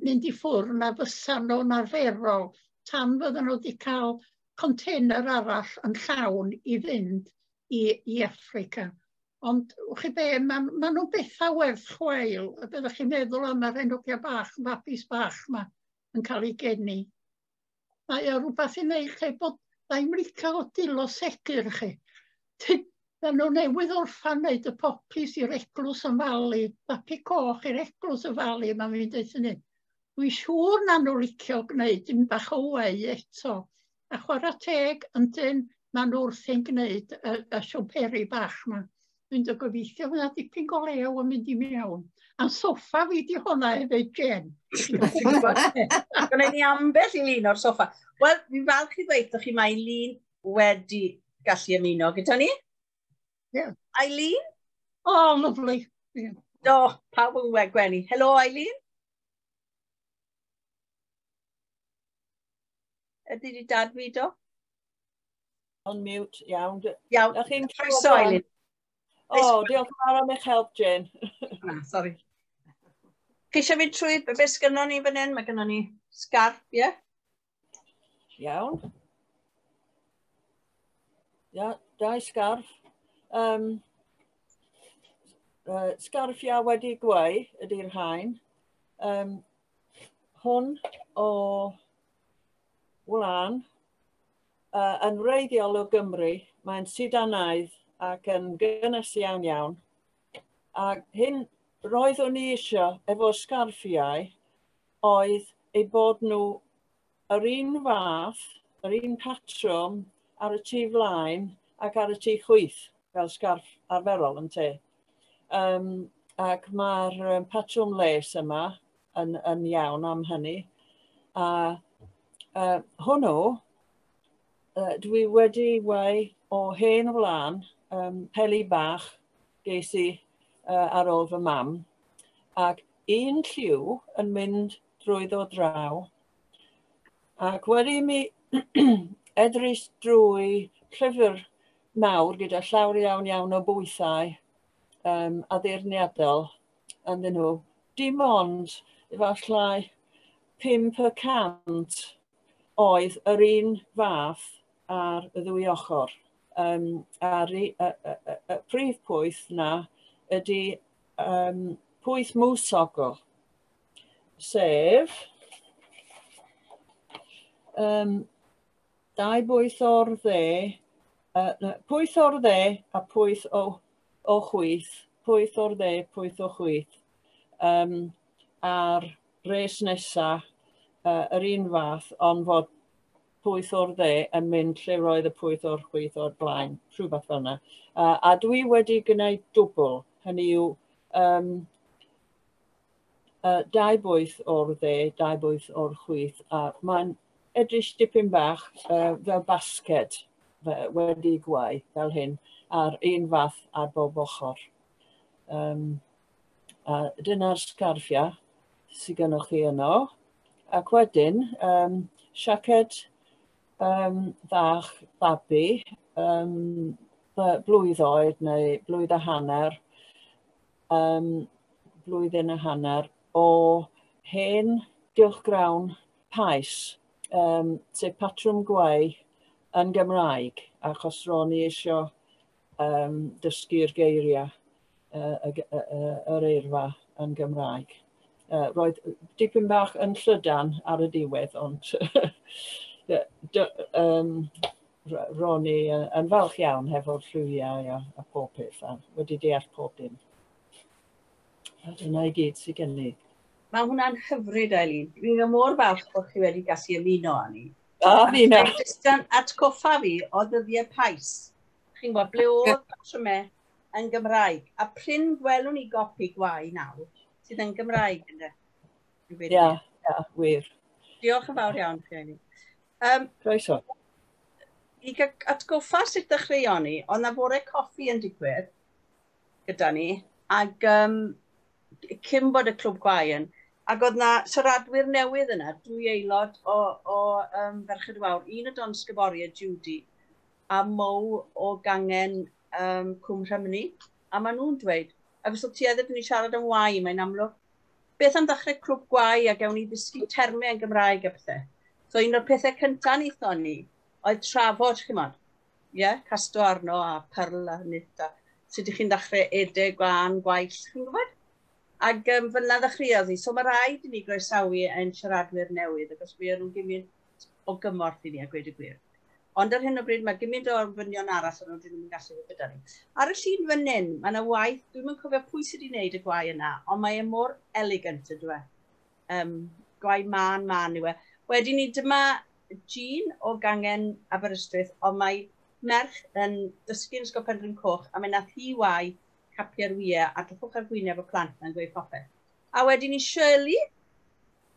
mynd i ffwrdd na fysa nhw'n arferol tan fydden nhw wedi cael container arall yn llawn i fynd i Affrica. Ond, wch chi be, ma nhw'n bethau werth chweil, y byddwch chi'n meddwl am yr enwgia bach, babis bach yma yn cael ei geni. Mae o rhywbeth i wneud lle bod na'i'm licio o dilo segur chi. Maen nhw newydd orffan wneud y popis i'r eglwys yn Fali, babi coch i'r eglwys yn Fali, mae'n fi'n dweud hynny. Dwi'n siŵr na nhw licio gwneud dim bach o wei eto. A chwarae teg, yndyn, maen nhw wrthi'n gwneud y siwmperi bach yma. Dwi'n dy gobeithio fydd 'na dipyn go lew yn mynd i mewn. A'n soffa fi di hwnna hefyd, Jen. Gwneud ni ambell i lun o'r soffa. Wel, fi'n falch i ddweud chi mae Eileen wedi gallu ymuno gyda ni. Yeah. Eileen? Oh, lovely. Yeah. Do, pawb yn gwenu. Helo, Eileen? Ydy di dad fi do? On mute, iawn. Iawn, croeso, Eileen. O, diolch yn fawr am eich help, Jane. Na, sori. Chi eisiau mynd trwy beth sgynnon ni fan hyn? Mae gynnon ni sgarf, ie? Yeah? Iawn. Ia, dau sgarf. Sgarffiau wedi gweu ydy'r rhain. Hwn o wlân, yn wreiddiol o Gymru, mae'n sidanaidd ac yn gynnes iawn iawn. A hyn roeddwn i eisiau efo sgarffiau oedd eu bod nhw yr un fath, yr un patrwm ar y tu flaen ac ar y tu chwith, fel sgarff arferol yn te. Ac mae'r patrwm les yma yn iawn am hynny. A hwnnw, dwi wedi weu o hen wlân, peli bach ges i ar ôl fy mam, ac un lliw yn mynd drwyddo draw. Ac wedi mi edrych drwy llyfr mawr gyda llawer iawn iawn o bwythau addurniadol ynddyn nhw, dim ond efallai 5% oedd yr un fath ar y ddwy ochr. A'r y prif pwyth na ydy pwyth mwsogl, sef dau bwyth o'r dde, pwyth o'r dde a pwyth o chwith, pwyth o'r dde, pwyth o chwith, a'r res nesa yr un fath, ond fod pwyth o'r dde yn mynd lle roedd y pwyth o'r chwith o'r blaen, rhywbeth fel yna. A dwi wedi gwneud dwbl, hynny yw dau bwyth o'r dde, dau bwyth o'r chwith, a mae'n edrych dipyn bach fel basged wedi gwau fel hyn, a'r un fath ar bob ochr. A dyna'r sgarffiau sydd gennych chi yno. Ac wedyn, siaced fach babi, blwydd oed neu blwydd a hanner, blwyddyn a hanner, o hen gylchgrawn pais, sef patrwm gweu yn Gymraeg, achos ro'n i eisiau dysgu'r geiriau, yr eirfa yn Gymraeg. Roedd dipyn bach yn llydan ar y diwedd, ond ro'n i yn falch iawn hefo'r llwyau a pob peth, a wedi deall pob dim. A dyna i gyd sydd gen i. Mae hwnna'n hyfryd, Eileen. Dwi'n mor falch bod chi wedi gallu ymuno â ni. A fi na. Jyst yn atgoffa fi o ddyddiau pais. Chi'n gwybod, ble oedd patrymau yn Gymraeg. A prin gwelwn ni gopi gwau nawr sydd yn Gymraeg, ynddo? Ia, ia, wir. Diolch yn fawr iawn, chi, Eileen. Croeso. I atgoffa sut ddechreuon ni, oedd na fore coffi yn digwydd gyda ni, ac cyn bod y clwb gwau yn, ac oedd na siaradwyr newydd yna, dwy aelod o Ferched y Wawr, un o Don Sgyboria, Judy, a Mo o gangen Cwm Rhymni, a maen nhw'n dweud, ac os oedd tueddu ni siarad am wau, mae'n amlwg, Beth am ddechrau clwb gwau a gewn ni ddysgu termau yn Gymraeg a pethau. So un o'r pethau cyntaf wnaethon ni oedd trafod, chimod, ie, yeah, casto arno a pyrl a knit a sut ydych chi'n ddechrau edeg, gwan, gwaill, chi'n gwybod? Ac fel 'na ddechreuodd hi. So mae rhaid i ni groesawu ein siaradwyr newydd, achos fuon nhw'n gymaint o gymorth i ni a gweud y gwir. Ond ar hyn o bryd mae gymaint o ofynion arall yn nhw, dyn nhw'n gallu fod gyda ni. Ar y llun fan hyn, mae yna waith, dwi'm yn cofio pwy sydd wedi gwneud y gwau yna, ond mae e mor elegant ydw e. Gwau mân, mân yw e. Wedyn ni, dyma Jean o gangen Aberystwyth, ond mae merch yn dysgu yn Ysgol Penrhyn Coch, a mae nath hi wau capiau'r wyau a drychwch ar gwyneb y plant na'n gweud popeth. A wedyn ni Shirley,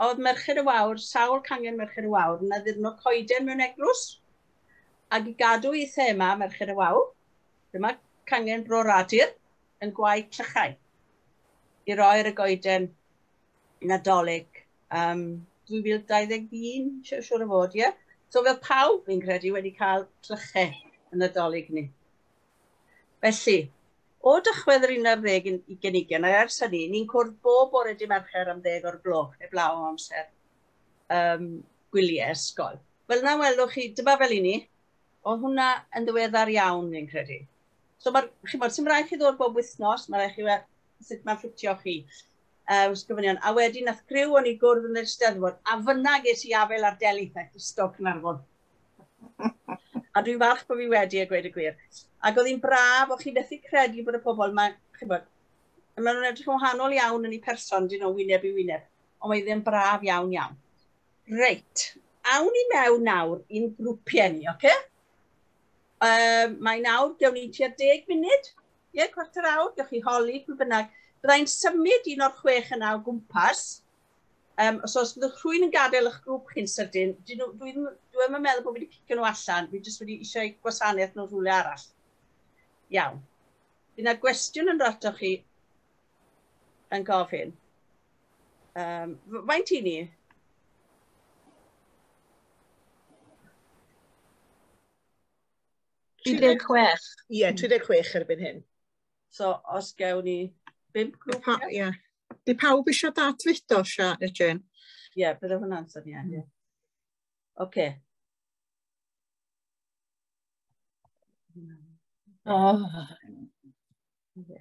oedd Merched y Wawr, sawl cangen Merched y Wawr, yn addurno coeden mewn eglwys, ac i gadw i thema Merched y Wawr, dyma cangen Bro Radur yn gwau clychau i roi ar y goeden Nadolig 2021, siŵr o fod, ie? So fel pawb, fi'n credu, wedi cael clychau yn Nadolig ni. Felly, o Dachwedd yr 11 20, a ers hynny, ni'n cwrdd bob bore dy Mercher am 10 o'r gloch, heblaw am amser gwyliau ysgol. Fel yna welwch chi, dyma fel i ni, oedd hwnna yn ddiweddar iawn, fi'n credu. So mae'r, chimod, sy'n rhaid chi ddod bob wythnos, mae rhaid chi weld sut mae'n ffitio chi. Gofynion. A wedyn nath criw o'n i gwrdd yn yr Eisteddfod, a fyna ges i afael ar Delyth aeth ysgol Caernarfon. A dwi'n falch bod fi wedi a gweud y gwir. Ac oedd hi'n braf, o'ch chi methu credu bod y pobl, mae, chimod, maen nhw'n edrych yn wahanol iawn yn eu person, dyn nhw wyneb i wyneb, ond mae ddim braf iawn iawn. Reit, awn ni mewn nawr i'n grwpiau ni, oce? Mae nawr, gewn ni tua 10 munud, ie, chwarter awr, gewch chi holi, pwy bynnag. Byddai'n symud un o'r chwech yna o gwmpas. So os byddwch rhywun yn gadael eich grŵp chi'n sydyn, dwi ddim yn meddwl bod fi wedi cicio nhw allan, fi jyst wedi eisiau gwasanaeth nhw rhywle arall. Iawn. Fydd yna gwestiwn yn rhaid chi yn gofyn. Faint i ni? 36. Ie, 36 erbyn hyn. So, os gewn ni 5 grŵp? Ie. Di pawb eisiau datfudo, Jane? Ie, bydde hwnna'n syniad, ie. Oce. Oh. Oce.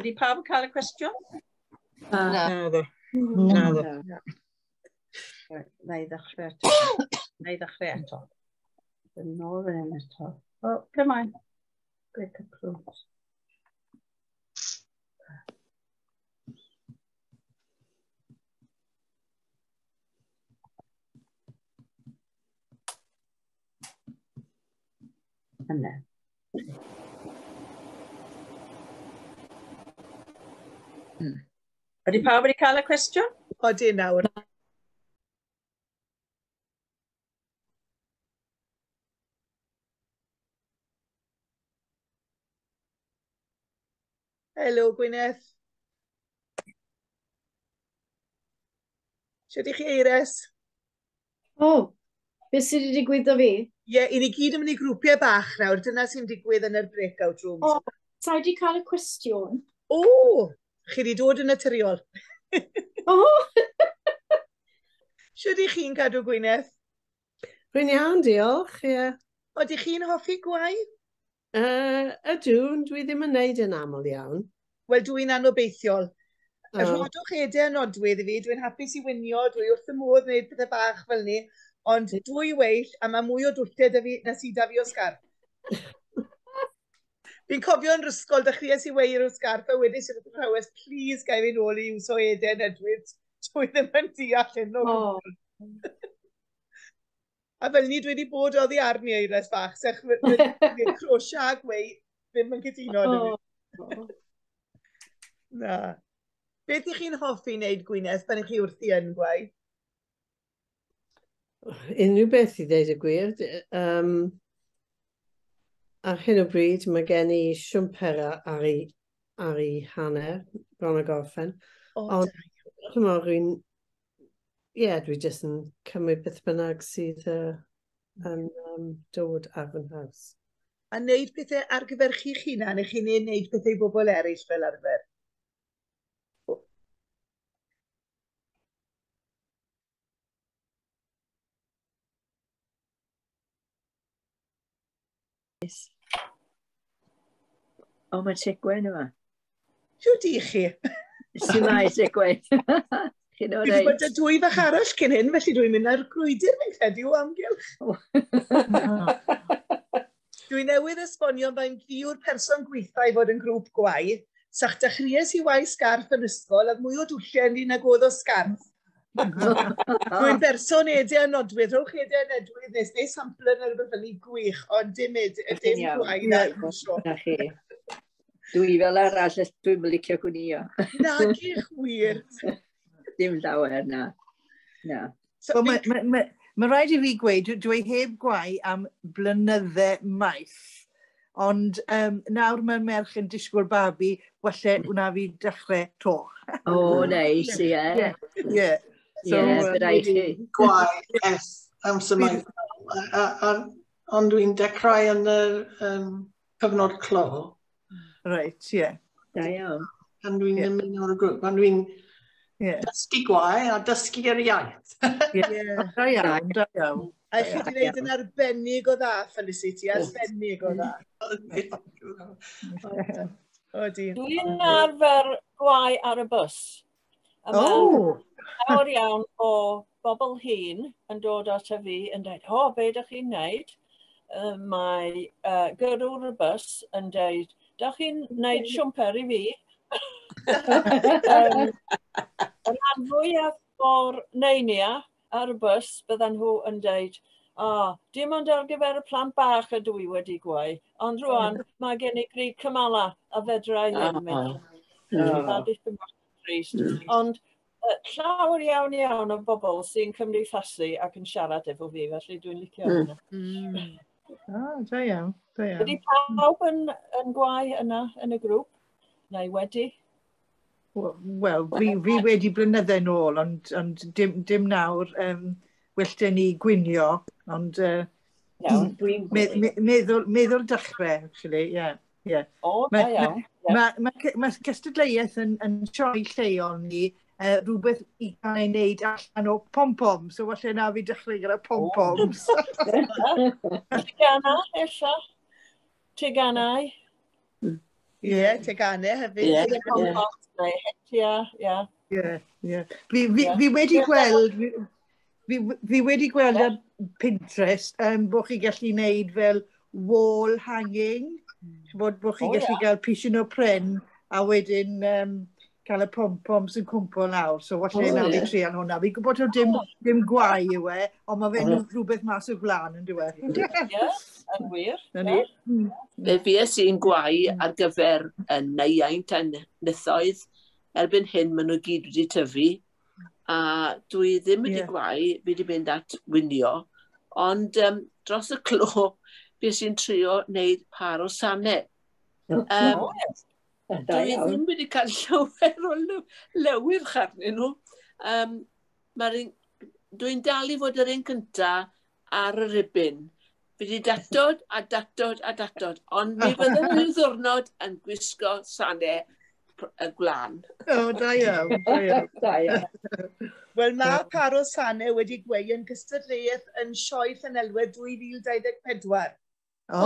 Ydy pawb yn cael y cwestiwn? Na. Naddo. Naddo. Na i ddechrau eto. Na i ddechrau eto. Yn ôl fan hyn eto. O, ble mae? Break up rooms. Yna. Ydy pawb wedi cael y cwestiwn? Odi nawr. Helo, Gwyneth. Shwt i chi, Eiris? O, beth sydd wedi digwydd o fi? Ie, i ni gyd yn mynd i grwpiau bach nawr. Dyna sy'n digwydd yn yr breakout rooms. O, sa i wedi cael y cwestiwn. O, chi wedi dod yn naturiol. O! Shwt i chi'n cadw, Gwyneth? Rwy'n iawn, diolch, ie. Ydych chi'n hoffi gwau? Ydw, dwi ddim yn neud yn aml iawn. Wel, dwi'n anobeithiol. Rhodwch edau yn nodwydd i fi, dwi'n hapus i winio, dwi wrth y modd wneud pethau bach fel ni, ond dwy weill, a mae mwy o dwlled da fi na sydd da fi o sgarff. Fi'n cofio yn ysgol, dechreuais i weir o sgarff, a wedyn sydd wrth y rhawes, please gai fi nôl i iwso edau nodwydd, dwi ddim yn deall hyn o gwbl. A fel ni dwi wedi bod oddi arni Eiris bach, sech crosio a gweu ddim yn cytuno oh. Fi. Na. Beth ych chi'n hoffi wneud, Gwyneth, pan ych chi wrthi yn gweu? Unrhyw beth i ddeud y gwir. Ar hyn o bryd mae gen i siwmper ar ei hanner, bron a gorffen. O, ond Chymod, dwi'n... Ie, yeah, dwi jyst yn cymryd beth bynnag sydd yn dod ar fy nhraws. A wneud pethau ar gyfer chi'ch hunan, neu chi'n wneud pethau i bobl eraill fel arfer? O, mae Tegwen yma. Siwt i chi? Shwmae, Tegwen? Chi'n Dwi wedi bod â dwy fach arall cyn hyn, felly dwi'n mynd ar grwydr fi'n credu o amgylch. Dwi newydd esbonio faint fi yw'r person gweitha i fod yn grŵp gwau. Sa'ch dechreuais i wau sgarff yn ysgol, oedd mwy o dwlliau ynddi nag oedd o sgarff. Dwi'n berson edau a nodwydd, rhowch edau a nodwydd nes, neu sampler neu rhywbeth fel 'ny gwych, ond dim dim gwau na, dwi'n siŵr. Na chi. Dwi fel arall, dwi'n licio gwnïo. Nag ych wir. Dim llawer, na. Na. So, Mae ma, ma, ma rhaid i fi gweud, dwi heb gwau am blynydde maith, ond nawr mae'r merch yn disgwyl babi, falle wna fi dechrau to. O, neis, ie. Ie. Ie. So, ie, bydd rhaid chi. Gwau ers amser maith. Ond dwi'n dechrau yn y cyfnod clo. Reit, ie. Da iawn. Pan dwi'n ymuno o'r grŵp, pan dwi'n dysgu gwau a dysgu yr iaith. Ie, da iawn, da iawn. A chi wedi gwneud yn arbennig o dda, Felicity, arbennig o dda. Odi. Dwi'n arfer gwau ar y bws. A mae llawer iawn o bobl hŷn yn dod at fi yn dweud, o, be ydych chi'n wneud? Mae gyrrwr y bws yn dweud, dach chi'n wneud siwmper i fi? Y rhan fwyaf o'r neinia ar y bws, byddan nhw yn dweud, o, dim ond ar gyfer y plant bach ydw i wedi gwau, ond rwan mae gen i gri cymala a fedra i ddim mynd. Mae dipyn bach yn trist. Ond llawer iawn iawn o bobl sy'n cymdeithasu ac yn siarad efo fi, felly dwi'n licio hynna. Da iawn, da iawn. Ydy pawb yn gwau yna yn y grŵp? Neu wedi? Wel, fi wedi blynydde nôl, ond dim nawr. Well dyn ni gwinio, ond meddwl dechrau, actually, ie. Yeah. O, da iawn. Mae cystadleuaeth yn sioe lleol ni, rhywbeth i gael ei wneud allan o pom-pom, so falle na fi dechrau gyda pom-poms. Tegana, ella. Teganau. Ie, teganau hefyd. Ie, pom-poms neu hetia, ie. Ie, ie. Fi wedi gweld, fi wedi gweld ar Pinterest bod chi gallu wneud fel wall hanging, bod chi'n gallu gael pishin o pren a wedyn cael y pom-poms yn cwmpo lawr, so falle na fi trial hwnna. Fi'n gwybod taw dim gwau yw e, ond mae fe'n rhywbeth mas o'r gwlân yn dyw e. Ie, yn wir. Fe fues i'n gwau ar gyfer y neiaint a nythoedd. Erbyn hyn, maen nhw gyd wedi tyfu, a dwi ddim wedi gwau, fi wedi mynd at winio, ond dros y clo, fues i'n trio wneud par o sanau. Dwi ddim wedi cael llawer o lewyrch arnyn nhw. Dwi'n dal i fod yr un cynta ar y ribyn. Fi wedi datod a datod a datod, ond mi fyddwn rhyw ddiwrnod yn gwisgo sanau y gwlân. O, da iawn, da iawn. Da iawn. Wel, mae par o sanau wedi gweu yn gystadleuaeth yn Sioe Llanelwedd 2024. O!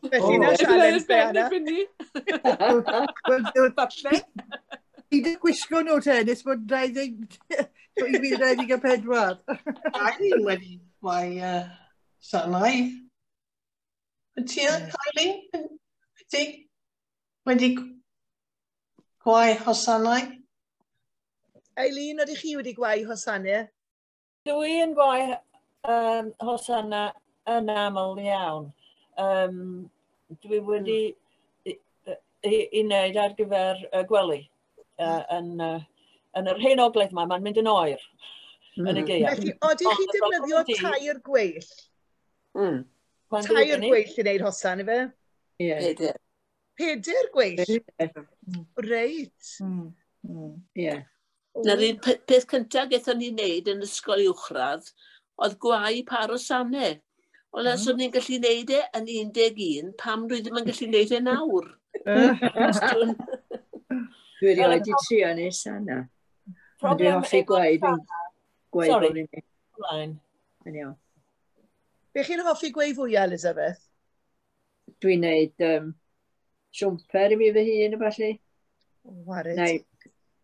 Felly na sialens fe, Anna. Wel, falle. Ti wedi gwisgo nhw te, nes bod 2024. Eileen wedi gwau sanau. Ti, Eileen? Ti wedi gwau hosanau? Eileen, ydych chi wedi gwau hosanau? Dwi yn gwau hosanau yn aml iawn. Dwi wedi i wneud ar gyfer gwely yn yr hen ogledd yma, mae'n mynd yn oer yn y gaeaf. Felly, oeddech chi'n defnyddio tair gweill? Tair gweill i wneud hosan, ife? Ie. Pedair. Pedair gweill? Reit. Ie. Na'r un peth cyntaf gaethon ni wneud yn ysgol uwchradd oedd gwau par o sanau. Wel, os o'n i'n gallu wneud e yn 11, pam dwi ddim yn gallu wneud e nawr? Dwi erioed 'di trio neud sana. Ond dwi'n hoffi gwau, dwi'n gwau Sorry. bob un. Ymlaen. Yn iawn. Be chi'n hoffi gweu fwyaf, Elizabeth? Dwi'n neud siwmper i mi fy hun a ballu. Wared. Neu,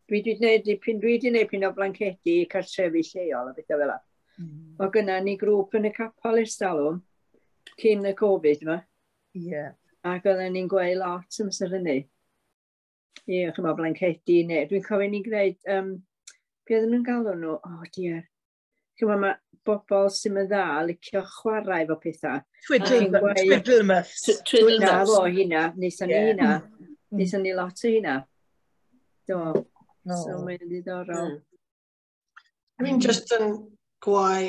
dwi wedi gwneud dipyn, dwi wedi gwneud pyn o blancedi i cartrefi lleol a bethau fel 'na. O gynna ni grŵp yn y capel ers talwm, cyn y Covid yma. Ie. Ac oedden ni'n gweu lot amser hynny. Ie, chymod, blancedi neu... Dwi'n cofio ni'n gwneud... Be oedden nhw'n galw nhw? O, oh, dear. Chymod, mae bobl sy'n yn dda licio chwarae efo pethau. Twiddle muffs. Twiddle Na muffs. fo, hynna. Neithon ni hynna. Neithon ni lot o hynna. Do. So mae'n ddiddorol. Dwi'n just yn gwau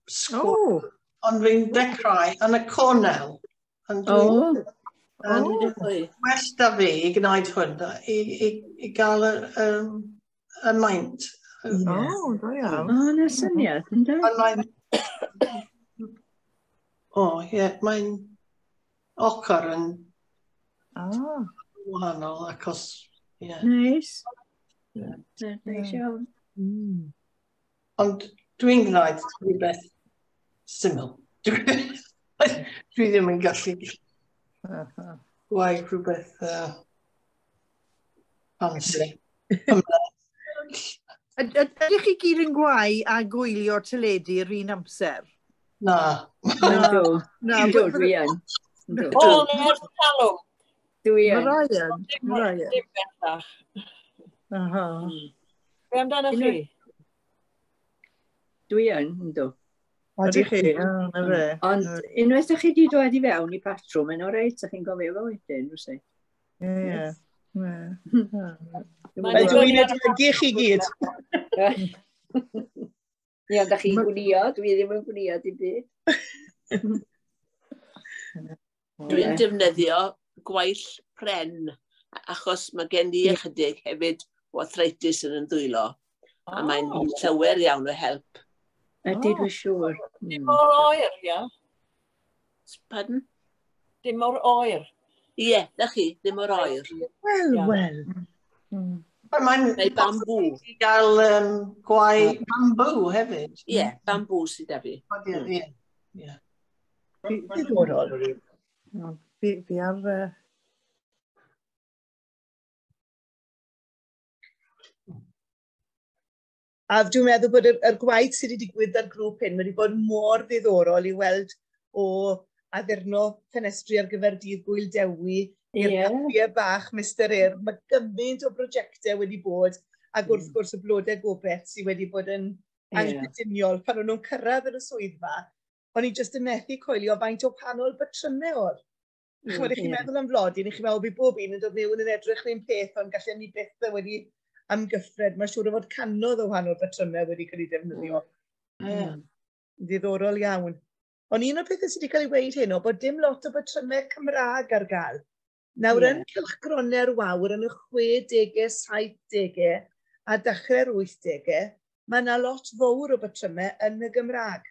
sgwâr, ond fi'n dechrau yn y cornel. Ond dwi'n well da fi i gwneud hwn, i gael y maint. O, da iawn. O, na syniad, ynddo? Ond mae'n... O, ie, mae'n ochr yn wahanol, achos... Ie. Neis. Neis iawn. Ond dwi'n gwneud rhywbeth syml. Dwi ddim yn gallu gwau rhywbeth fancy. Ydych chi gyd yn gwau a gwylio teledu yr un amser? Na. Yndw. Na, Yndw, dwi yn. Yndw. O, na, ers talwm. Dwi yn. Mae rai yn. Mae rai yn. Dim bellach. Aha. Be amdano chi? Dwi yn, yndw. Ydych chi? O, na fe. Ond unwaith ydych chi wedi dod i fewn i patrwm, mae'n oreit, ydych chi'n gofio fo wedyn, rwsut. Ie. Wel, dwi'n edmygu chi gyd. Ie, ond ydych chi'n gwnio, dwi ddim yn gwnio dim byd. Dwi'n defnyddio gwaill pren, achos mae gen i ychydig hefyd o arthritis yn yn dwylo, a mae'n llawer iawn o help. Ydy, dwi'n siŵr. Dim mor oer, ia? Pardon? Dim mor oer. Ie, na chi, ddim mor oer. Wel, wel. Mae'n Neu bambŵ. i gael gwau bambŵ hefyd. Ie, bambŵ sydd da fi. Ie, ie. Diddorol. Fi ar... A dwi'n meddwl bod yr gwaith sydd wedi digwydd ar grŵp hyn wedi bod mor ddiddorol i weld o addurno ffenestri ar gyfer dydd Gŵyl Dewi i'r caffiau bach Mr Urdd. Mae gymaint o brosiectau wedi bod, ac wrth gwrs y blodau gobeith sydd wedi bod yn anghyffredinol. Pan o'n nhw'n cyrraedd yn y swyddfa, o'n i jyst yn methu coelio faint o panol batrymau oedd. Chimod, chi'n meddwl am flodyn, chi'n meddwl bydd bob un yn dod mewn yn edrych yr un peth, ond gallen ni byth wedi amgyffred. Mae'n siŵr o fod cannoedd o wahanol batrymau wedi cael eu defnyddio. Diddorol iawn. Ond un o'r pethau sydd wedi cael ei weud heno, bod dim lot o batrymau Cymraeg ar gael. Nawr yn cylchgronau'r Wawr yn y 60au, 70au a dechrau'r 80au, mae yna lot fawr o batrymau yn y Gymraeg.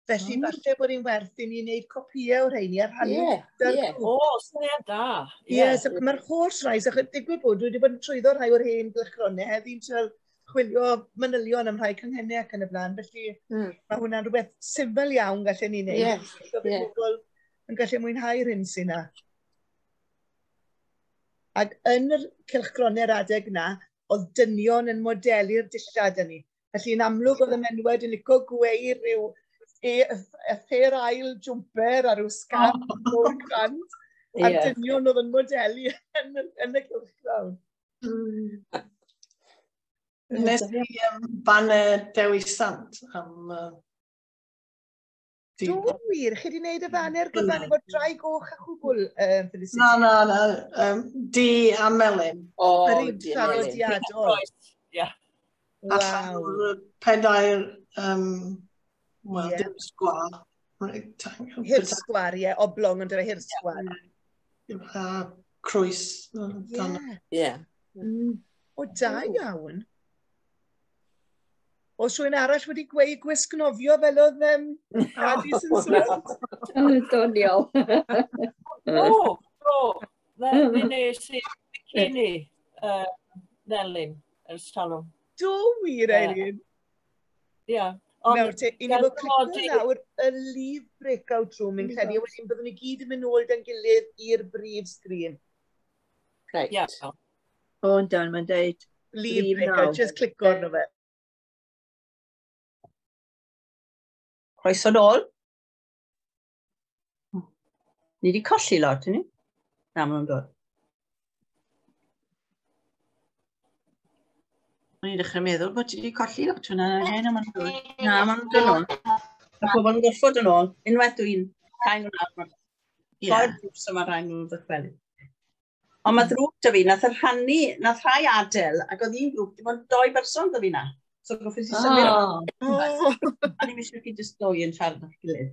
Felly falle bod hi'n werth i ni wneud copïau o'r rheini a rhannu. Ie, o, syniad da. Ie, so mae'r holl rai, so digwydd bod, dwi wedi bod yn trwyddo rhai o'r hen gylchgronau heddi'n trial chwilio manylion am rhai canghennau ac yn y blaen, felly mae hwnna'n rhywbeth syml iawn gallen ni wneud. So bydd pobl yn gallu mwynhau'r hyn sy'n na. Ac yn yr cylchgronau'r adeg na, oedd dynion yn modelu'r dillad yn ni. Felly yn amlwg oedd y menywod yn licio gweu rhyw fair ail jumper a rhyw scarf o'r crand. A'r dynion oedd yn modelu yn y cylchgrawn. Nes i banner Dewi Sant am... Do wir, chi wedi gwneud y banner gyfan efo drai goch a chwbl, Felicity? Na, na, na. Du a melyn. O, Yr un traddodiadol. Ie. Allan o'r pedair, wel, dim sgwâr. Hirsgwar, ie. Oblong ond yr hirsgwar. A croes. Ie. O, da iawn. Oes rhywun arall wedi gweu gwisg nofio fel oedd Gladys yn sôn? Doniol. O, do. Mi nes i bikini melyn ers talwm. Do wir, Eileen? Ia. Nawr te, i ni fod clicio nawr y leave breakout room yn credu, a wedyn byddwn ni gyd yn mynd nôl da'n gilydd i'r brif sgrin. Reit. Ia. O, yndan, mae'n deud. Leave breakout, just clicio arno fe. Croeso nôl. Ni wedi colli lot, ni? Na, maen nhw'n dod. O'n i'n dechrau meddwl bod ti wedi colli lot hwnna. Na, maen nhw'n dod. Na, maen nhw'n dod nôl. Mae pobl yn gorfod yn ôl. Unwaith dwi'n cael nhw'n awr. Troi'r drws yma rhaid nhw'n ddychwelyd. Ond mae ddrwg da fi, nath y rhannu, nath rhai adael, ac oedd un grŵp, dim ond doi berson da fi na. So goffes i symud. Oh. A ni'n eisiau chi jyst doi yn siarad â'ch gilydd.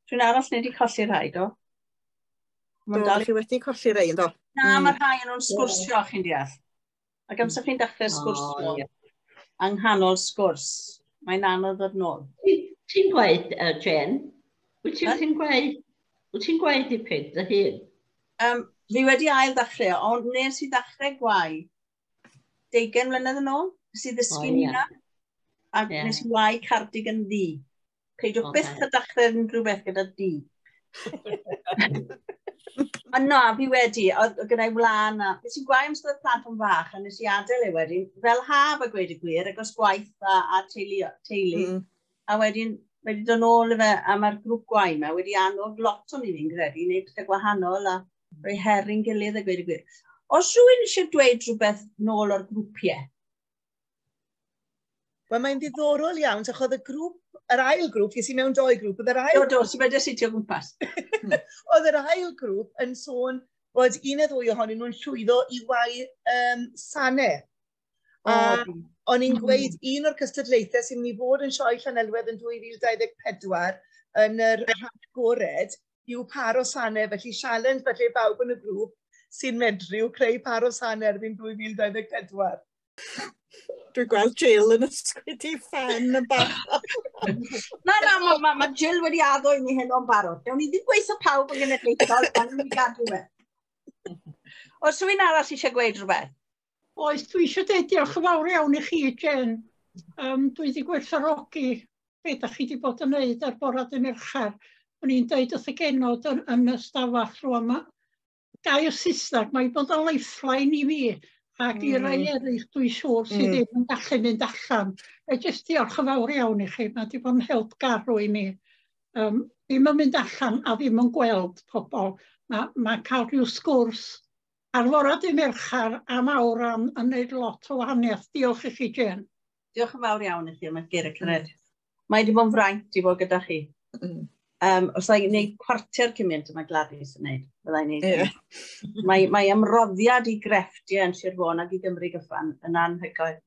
Rhywun arall ni wedi colli rhai, do? Do, chi wedi colli rhai, do? Na, mae rhai yn nhw'n sgwrsio, chi'n deall. Ac amser chi'n dechrau sgwrsio, yng nghanol sgwrs, mae'n anodd ddod nôl. Ti'n gweud, Jane? Wyt ti'n gweud, wyt ti'n gweud dipyn dy hun? Fi wedi ail ddechrau, ond nes i ddechrau gwau 20 mlynedd yn ôl, nes i ddysgu'n hynna, ac nes i wau cardigan ddu. Peidiwch byth a dechrau unrhyw beth gyda du. Ond na, fi wedi, oedd gyda i wlân a... Nes i'n gwau amser oedd plant yn fach, a nes i adael e wedyn, fel haf a gweud y gwir, agos gwaith a teulu. A wedyn, wedi dod nôl i fe, a mae'r grŵp gwau yma wedi annog lot o'n i fi'n credu, i wneud pethau gwahanol a rhoi her i'n gilydd a gweud y gwir. Os rhywun eisiau dweud rhywbeth nôl o'r grwpiau? Wel, mae'n ddiddorol iawn, achos y grŵp, yr ail grŵp, ges i mewn doi grŵp, oedd yr ail... Do, do, sy'n wedi sitio gwmpas. Oedd yr ail grŵp yn sôn bod un neu ddwy ohonyn nhw'n llwyddo i wau sanau. A o'n i'n gweud un o'r cystadlaethau sy'n mynd i fod yn sioe Llanelwedd yn 2024 yn yr rhan agored yw par o sanau, felly sialens felly bawb yn y grŵp sy'n medru yw creu par o sanau erbyn 2024. Dwi'n gweld Jill yn ysgwyd i ffen yn barod. Na, na, ma Jill wedi addo i ni hyn o'n barod. Newn ni ddim gweithio pawb yn genedlaethol, ond ni'n gadw e. Oes rhywun arall eisiau gweud rhywbeth? Oes, dwi eisiau dweud diolch yn fawr iawn i chi, Jane. Dwi wedi gwerthfawrogi be da chi wedi bod yn wneud ar bore dydd Mercher. O'n i'n dweud wrth y genod yn y stafell rŵan, ma' gair Saesneg, mae bod yn lifeline i fi. Ac i rai eraill dwi'n siŵr sydd ddim yn gallu mynd allan. E jyst diolch yn fawr iawn i chi, mae wedi bod yn help garw i mi. Ddim yn mynd allan a ddim yn gweld pobl. Mae cael rhyw sgwrs ar fore dydd Mercher am awr yn gwneud lot o wahaniaeth. Diolch i chi, Jane. Diolch yn fawr iawn i chi am y geiriau cred. Mae wedi bod yn fraint i fod gyda chi. Os i'n gwneud cwarter cymaint yma Gladys yn gwneud, byddai'n gwneud. Mae ymroddiad i grefftiau yn Sir Fôn ac i Gymru gyfan yn anhygoel.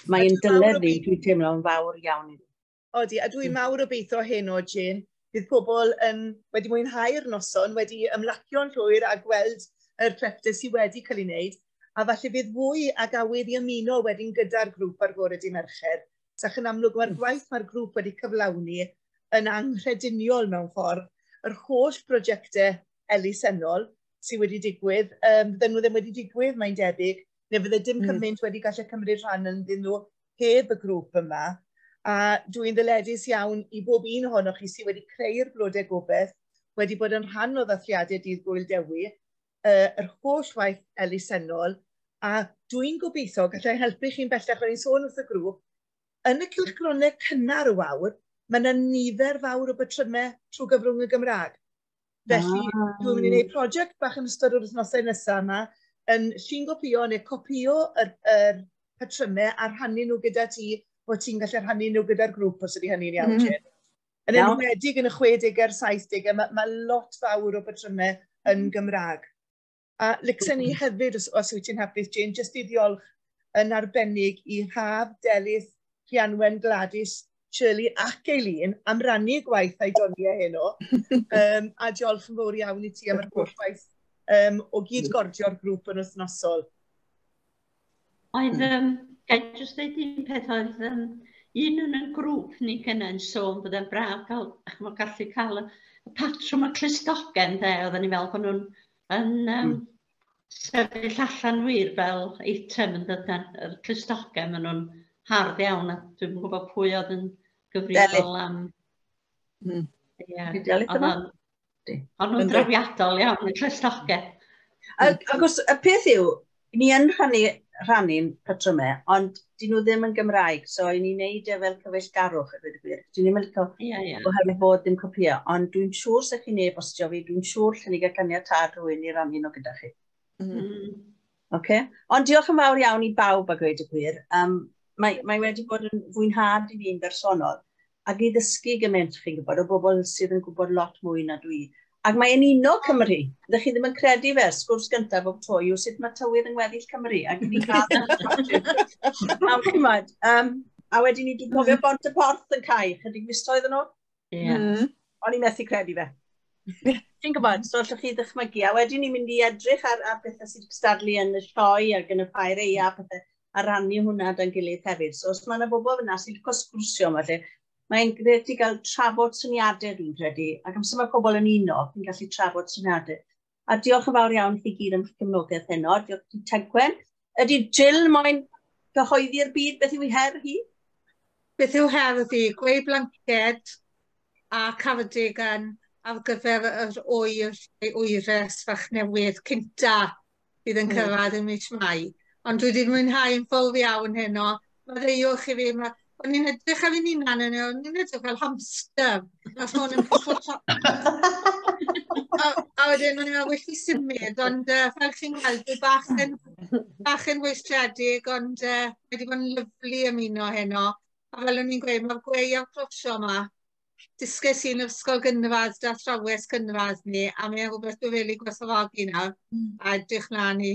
Mae'n dyled ni, dwi'n teimlo yn fawr iawn iddi. Odi, a dwi'n mawr obeithio heno, Jane, bydd pobl wedi mwynhau'r noson, wedi ymlacio'n llwyr a gweld yr crefftiau sydd wedi cael ei wneud, a falle bydd fwy ag awydd i ymuno wedyn gyda'r grŵp ar fore dydd Mercher. Sach yn amlwg, mae'r gwaith mae'r grŵp wedi cyflawni yn anghrediniol mewn ffordd, yr holl brosiectau elusennol sydd wedi digwydd, fydden nhw ddim wedi digwydd, mae'n debyg, neu fydde dim cymaint wedi gallu cymryd rhan ynddyn nhw heb y grŵp yma. A dwi'n ddyledus iawn i bob un ohonoch chi sydd wedi creu'r Blodau Gobaith, wedi bod yn rhan o ddathliadau Dydd Gŵyl Dewi, yr holl waith elusennol, a dwi'n gobeithio gallai helpu chi'n bellach, o'n i'n sôn wrth y grŵp, yn y cylchgronau cynnar y wawr, mae yna nifer fawr o batrymau trwy gyfrwng y Gymraeg. Felly, dwi'n mynd i wneud prosiect bach yn ystod yr wythnosau nesaf yma, yn llungopïo neu copïo yr patrymau a rhannu nhw gyda ti, bod ti'n gallu rhannu nhw gyda'r grŵp os ydy hynny'n iawn, Jane. Yn enwedig yn y 60au a'r 70au, mae lot fawr o patrymau yn Gymraeg. A licsen ni hefyd, os wyt ti'n hapus, Jane, jyst i ddiolch yn arbennig i Haf, Delyth, Rhianwen, Gladys, Shirley ac Eileen am rannu gwaith a'i doniau heno. A diolch yn fawr iawn i ti am yr holl waith o gyd-gordio'r grŵp yn wythnosol. Oedd, ga i jyst dweud un peth, oedd un yn y grŵp ni gynna yn sôn bod e'n braf cael, ch'mo', gallu cael y patrwm y clustogen, de, oedden ni fel bod nhw'n yn sefyll allan wir fel eitem yn dydyn, yr clustogen, maen nhw'n hardd iawn, a dwi'm yn gwybod pwy oedd yn gyfrifol am. Ie, Di Delyth yma? O'n nhw'n drawiadol iawn, y clustogen. Ac os y peth yw, ni yn rhannu'n patrymau, ond dyn nhw ddim yn Gymraeg, so i ni'n neud e fel cyfeillgarwch, a dweud y gwir. Dyn ni'n licio oherwydd bod ddim copïo, ond dwi'n siŵr se chi'n e-bostio fi, dwi'n siŵr lle ni gael caniatâd rhywun i rannu nhw gyda chi. Okay? Ond diolch yn fawr iawn i bawb a gweud y gwir. Mae wedi bod yn fwynhad i fi'n bersonol, ac i ddysgu gymaint, chi'n gwybod, o bobl sydd yn gwybod lot mwy na dwi. Ac mae'n uno Cymru. Ydych chi ddim yn credu fe, sgwrs gyntaf bob tro yw sut mae tywydd yng ngweddill Cymru. Ac ni'n cael a chimod, a wedyn ni wedi cofio Bont y Porth yn cau, chydig misoedd yn ôl. O'n i'n methu credu fe. Ti'n gwybod, so allwch chi ddychmygu. A wedyn ni'n mynd i edrych ar bethau sydd wedi cystadlu yn y sioe ac yn y ffair eia, pethau, a rannu hwnna da'n gilydd hefyd. So os mae yna bobl fyna sy'n licio sgwrsio yma, lle, mae'n grêt i gael trafod syniadau, dwi'n credu. Ac amser mae pobl yn uno, chi'n gallu trafod syniadau. A diolch yn fawr iawn i chi gyd am eich cefnogaeth heno. Diolch i Tegwen. Ydy Jill moyn cyhoeddi'r byd beth yw ei her hi? Beth yw her hi? Gweu blanced a cardigan ar gyfer yr ŵyr neu wyres fach newydd cynta fydd yn cyrraedd ym mis Mai. Ond dwi wedi mwynhau yn fawr iawn heno. Maddeuwch i fi, o'n i'n edrych ar ein hunan yn o'n i'n edrych fel hamster. Nath hwn yn a wedyn o'n i'n meddwl, well i symud, ond fel chi'n gweld, dwi bach yn weithredig, ond wedi bod yn lyfli ymuno heno. A fel o'n i'n gweud, mae'r gweu a'r crosio yma, dysges i yn yr ysgol gynradd, da athrawes gynradd ni, a mae'n rhywbeth dwi'n rili gwerthfawrogi nawr, a edrych mlaen i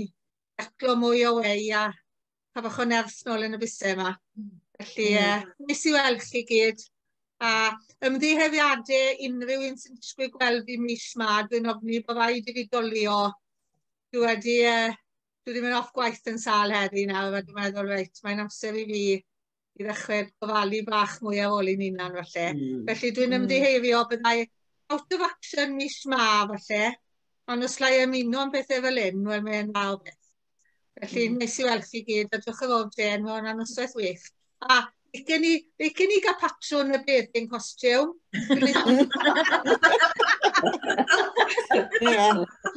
declo mwy o wei a cael bach o nerth nôl yn y bysau yma. Felly, nes i weld chi gyd, a ymddiheuriadau unrhyw un sy'n disgwyl gweld fi mis ma, dwi'n ofni bod rhaid i fi dolio. Dwi wedi mynd off gwaith yn sâl heddi nawr, a dwi'n meddwl, reit, mae'n amser i fi i ddechrau gofalu bach mwy ar ôl i'n hunan falle. Felly dwi'n ymddiheurio byddai out of action mis ma falle, ond os lai ymuno am bethau fel hyn, wel mae'n dda o beth. Felly neis i weld chi gyd, a diolch yn fawr Jane, mae hwnna'n noswaith wych. A licen i gael patrwn y bathing costume.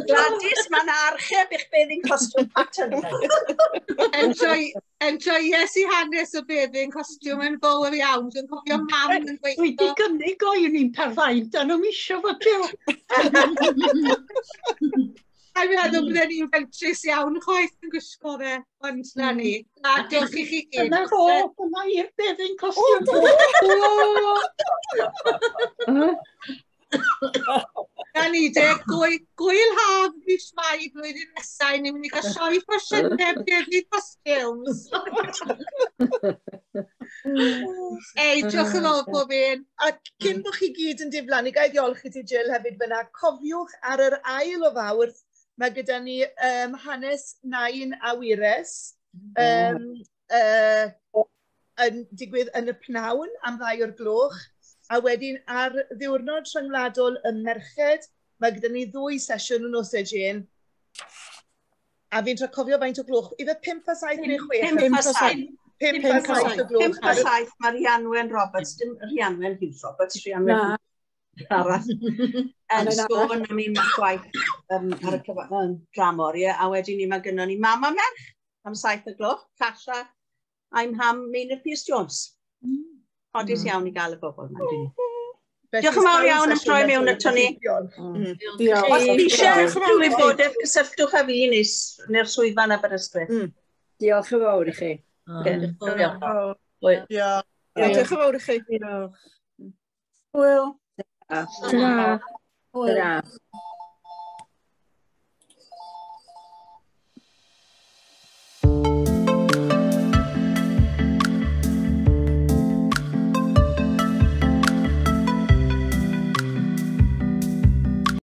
Gladys, mae'n archeb i'ch bathing costume pattern. Enjoyes i hanes y bathing costume yn fawr iawn. Dwi'n cofio mam yn Dwi gweithio. wedi gynnig o i ni'n parfain, da nhw'n isio fo Jill. A fi'n meddwl bydden ni'n fentrus iawn chwaith yn gwisgo fe, ond na ni. Na, diolch i chi gyd. Dyna fo, dyna i'r bathing costume. Na ni de, gwyl haf mis Mai blwyddyn nesaf, ni'n mynd i gael sioe ffasiynau bathing costumes. Ei, diolch yn fawr bob un. A cyn bod chi gyd yn diflannu, ga i ddiolch i ti Jill hefyd fyna, cofiwch ar yr ail o Fawrth, mae gyda ni hanes nain a wyres yn digwydd yn y pnawn am 2 o'r gloch. A wedyn ar ddiwrnod rhyngwladol y merched, mae gyda ni ddwy sesiwn yn nos e, Jane. A fi'n trio cofio faint o gloch. Ife 6:55 neu 6? 6:55. 6:55 o gloch. 6:55, mae Rhianwen Roberts, dim Rhianwen Hughes Roberts, Rhianwen Na. arall, yn sôn am ein gwaith ar y dramor, ie. A wedyn ni mae gynnon ni mam a merch am 7 o gloch, Casha a'i mham Meinir Pierce Jones. Ffodus iawn i gael y bobl yma, dyn ni. Felly, Diolch yn fawr sawl iawn am sesiwn troi mewn eto ato ni. Diolch. Os chi eisiau rhyw wybodaeth, cysylltwch â fi neu'r swyddfa yn Aberystwyth. Diolch yn fawr i chi. Diolch. Diolch. Diolch yn fawr i chi. Diolch. Hwyl. Ta. Ta.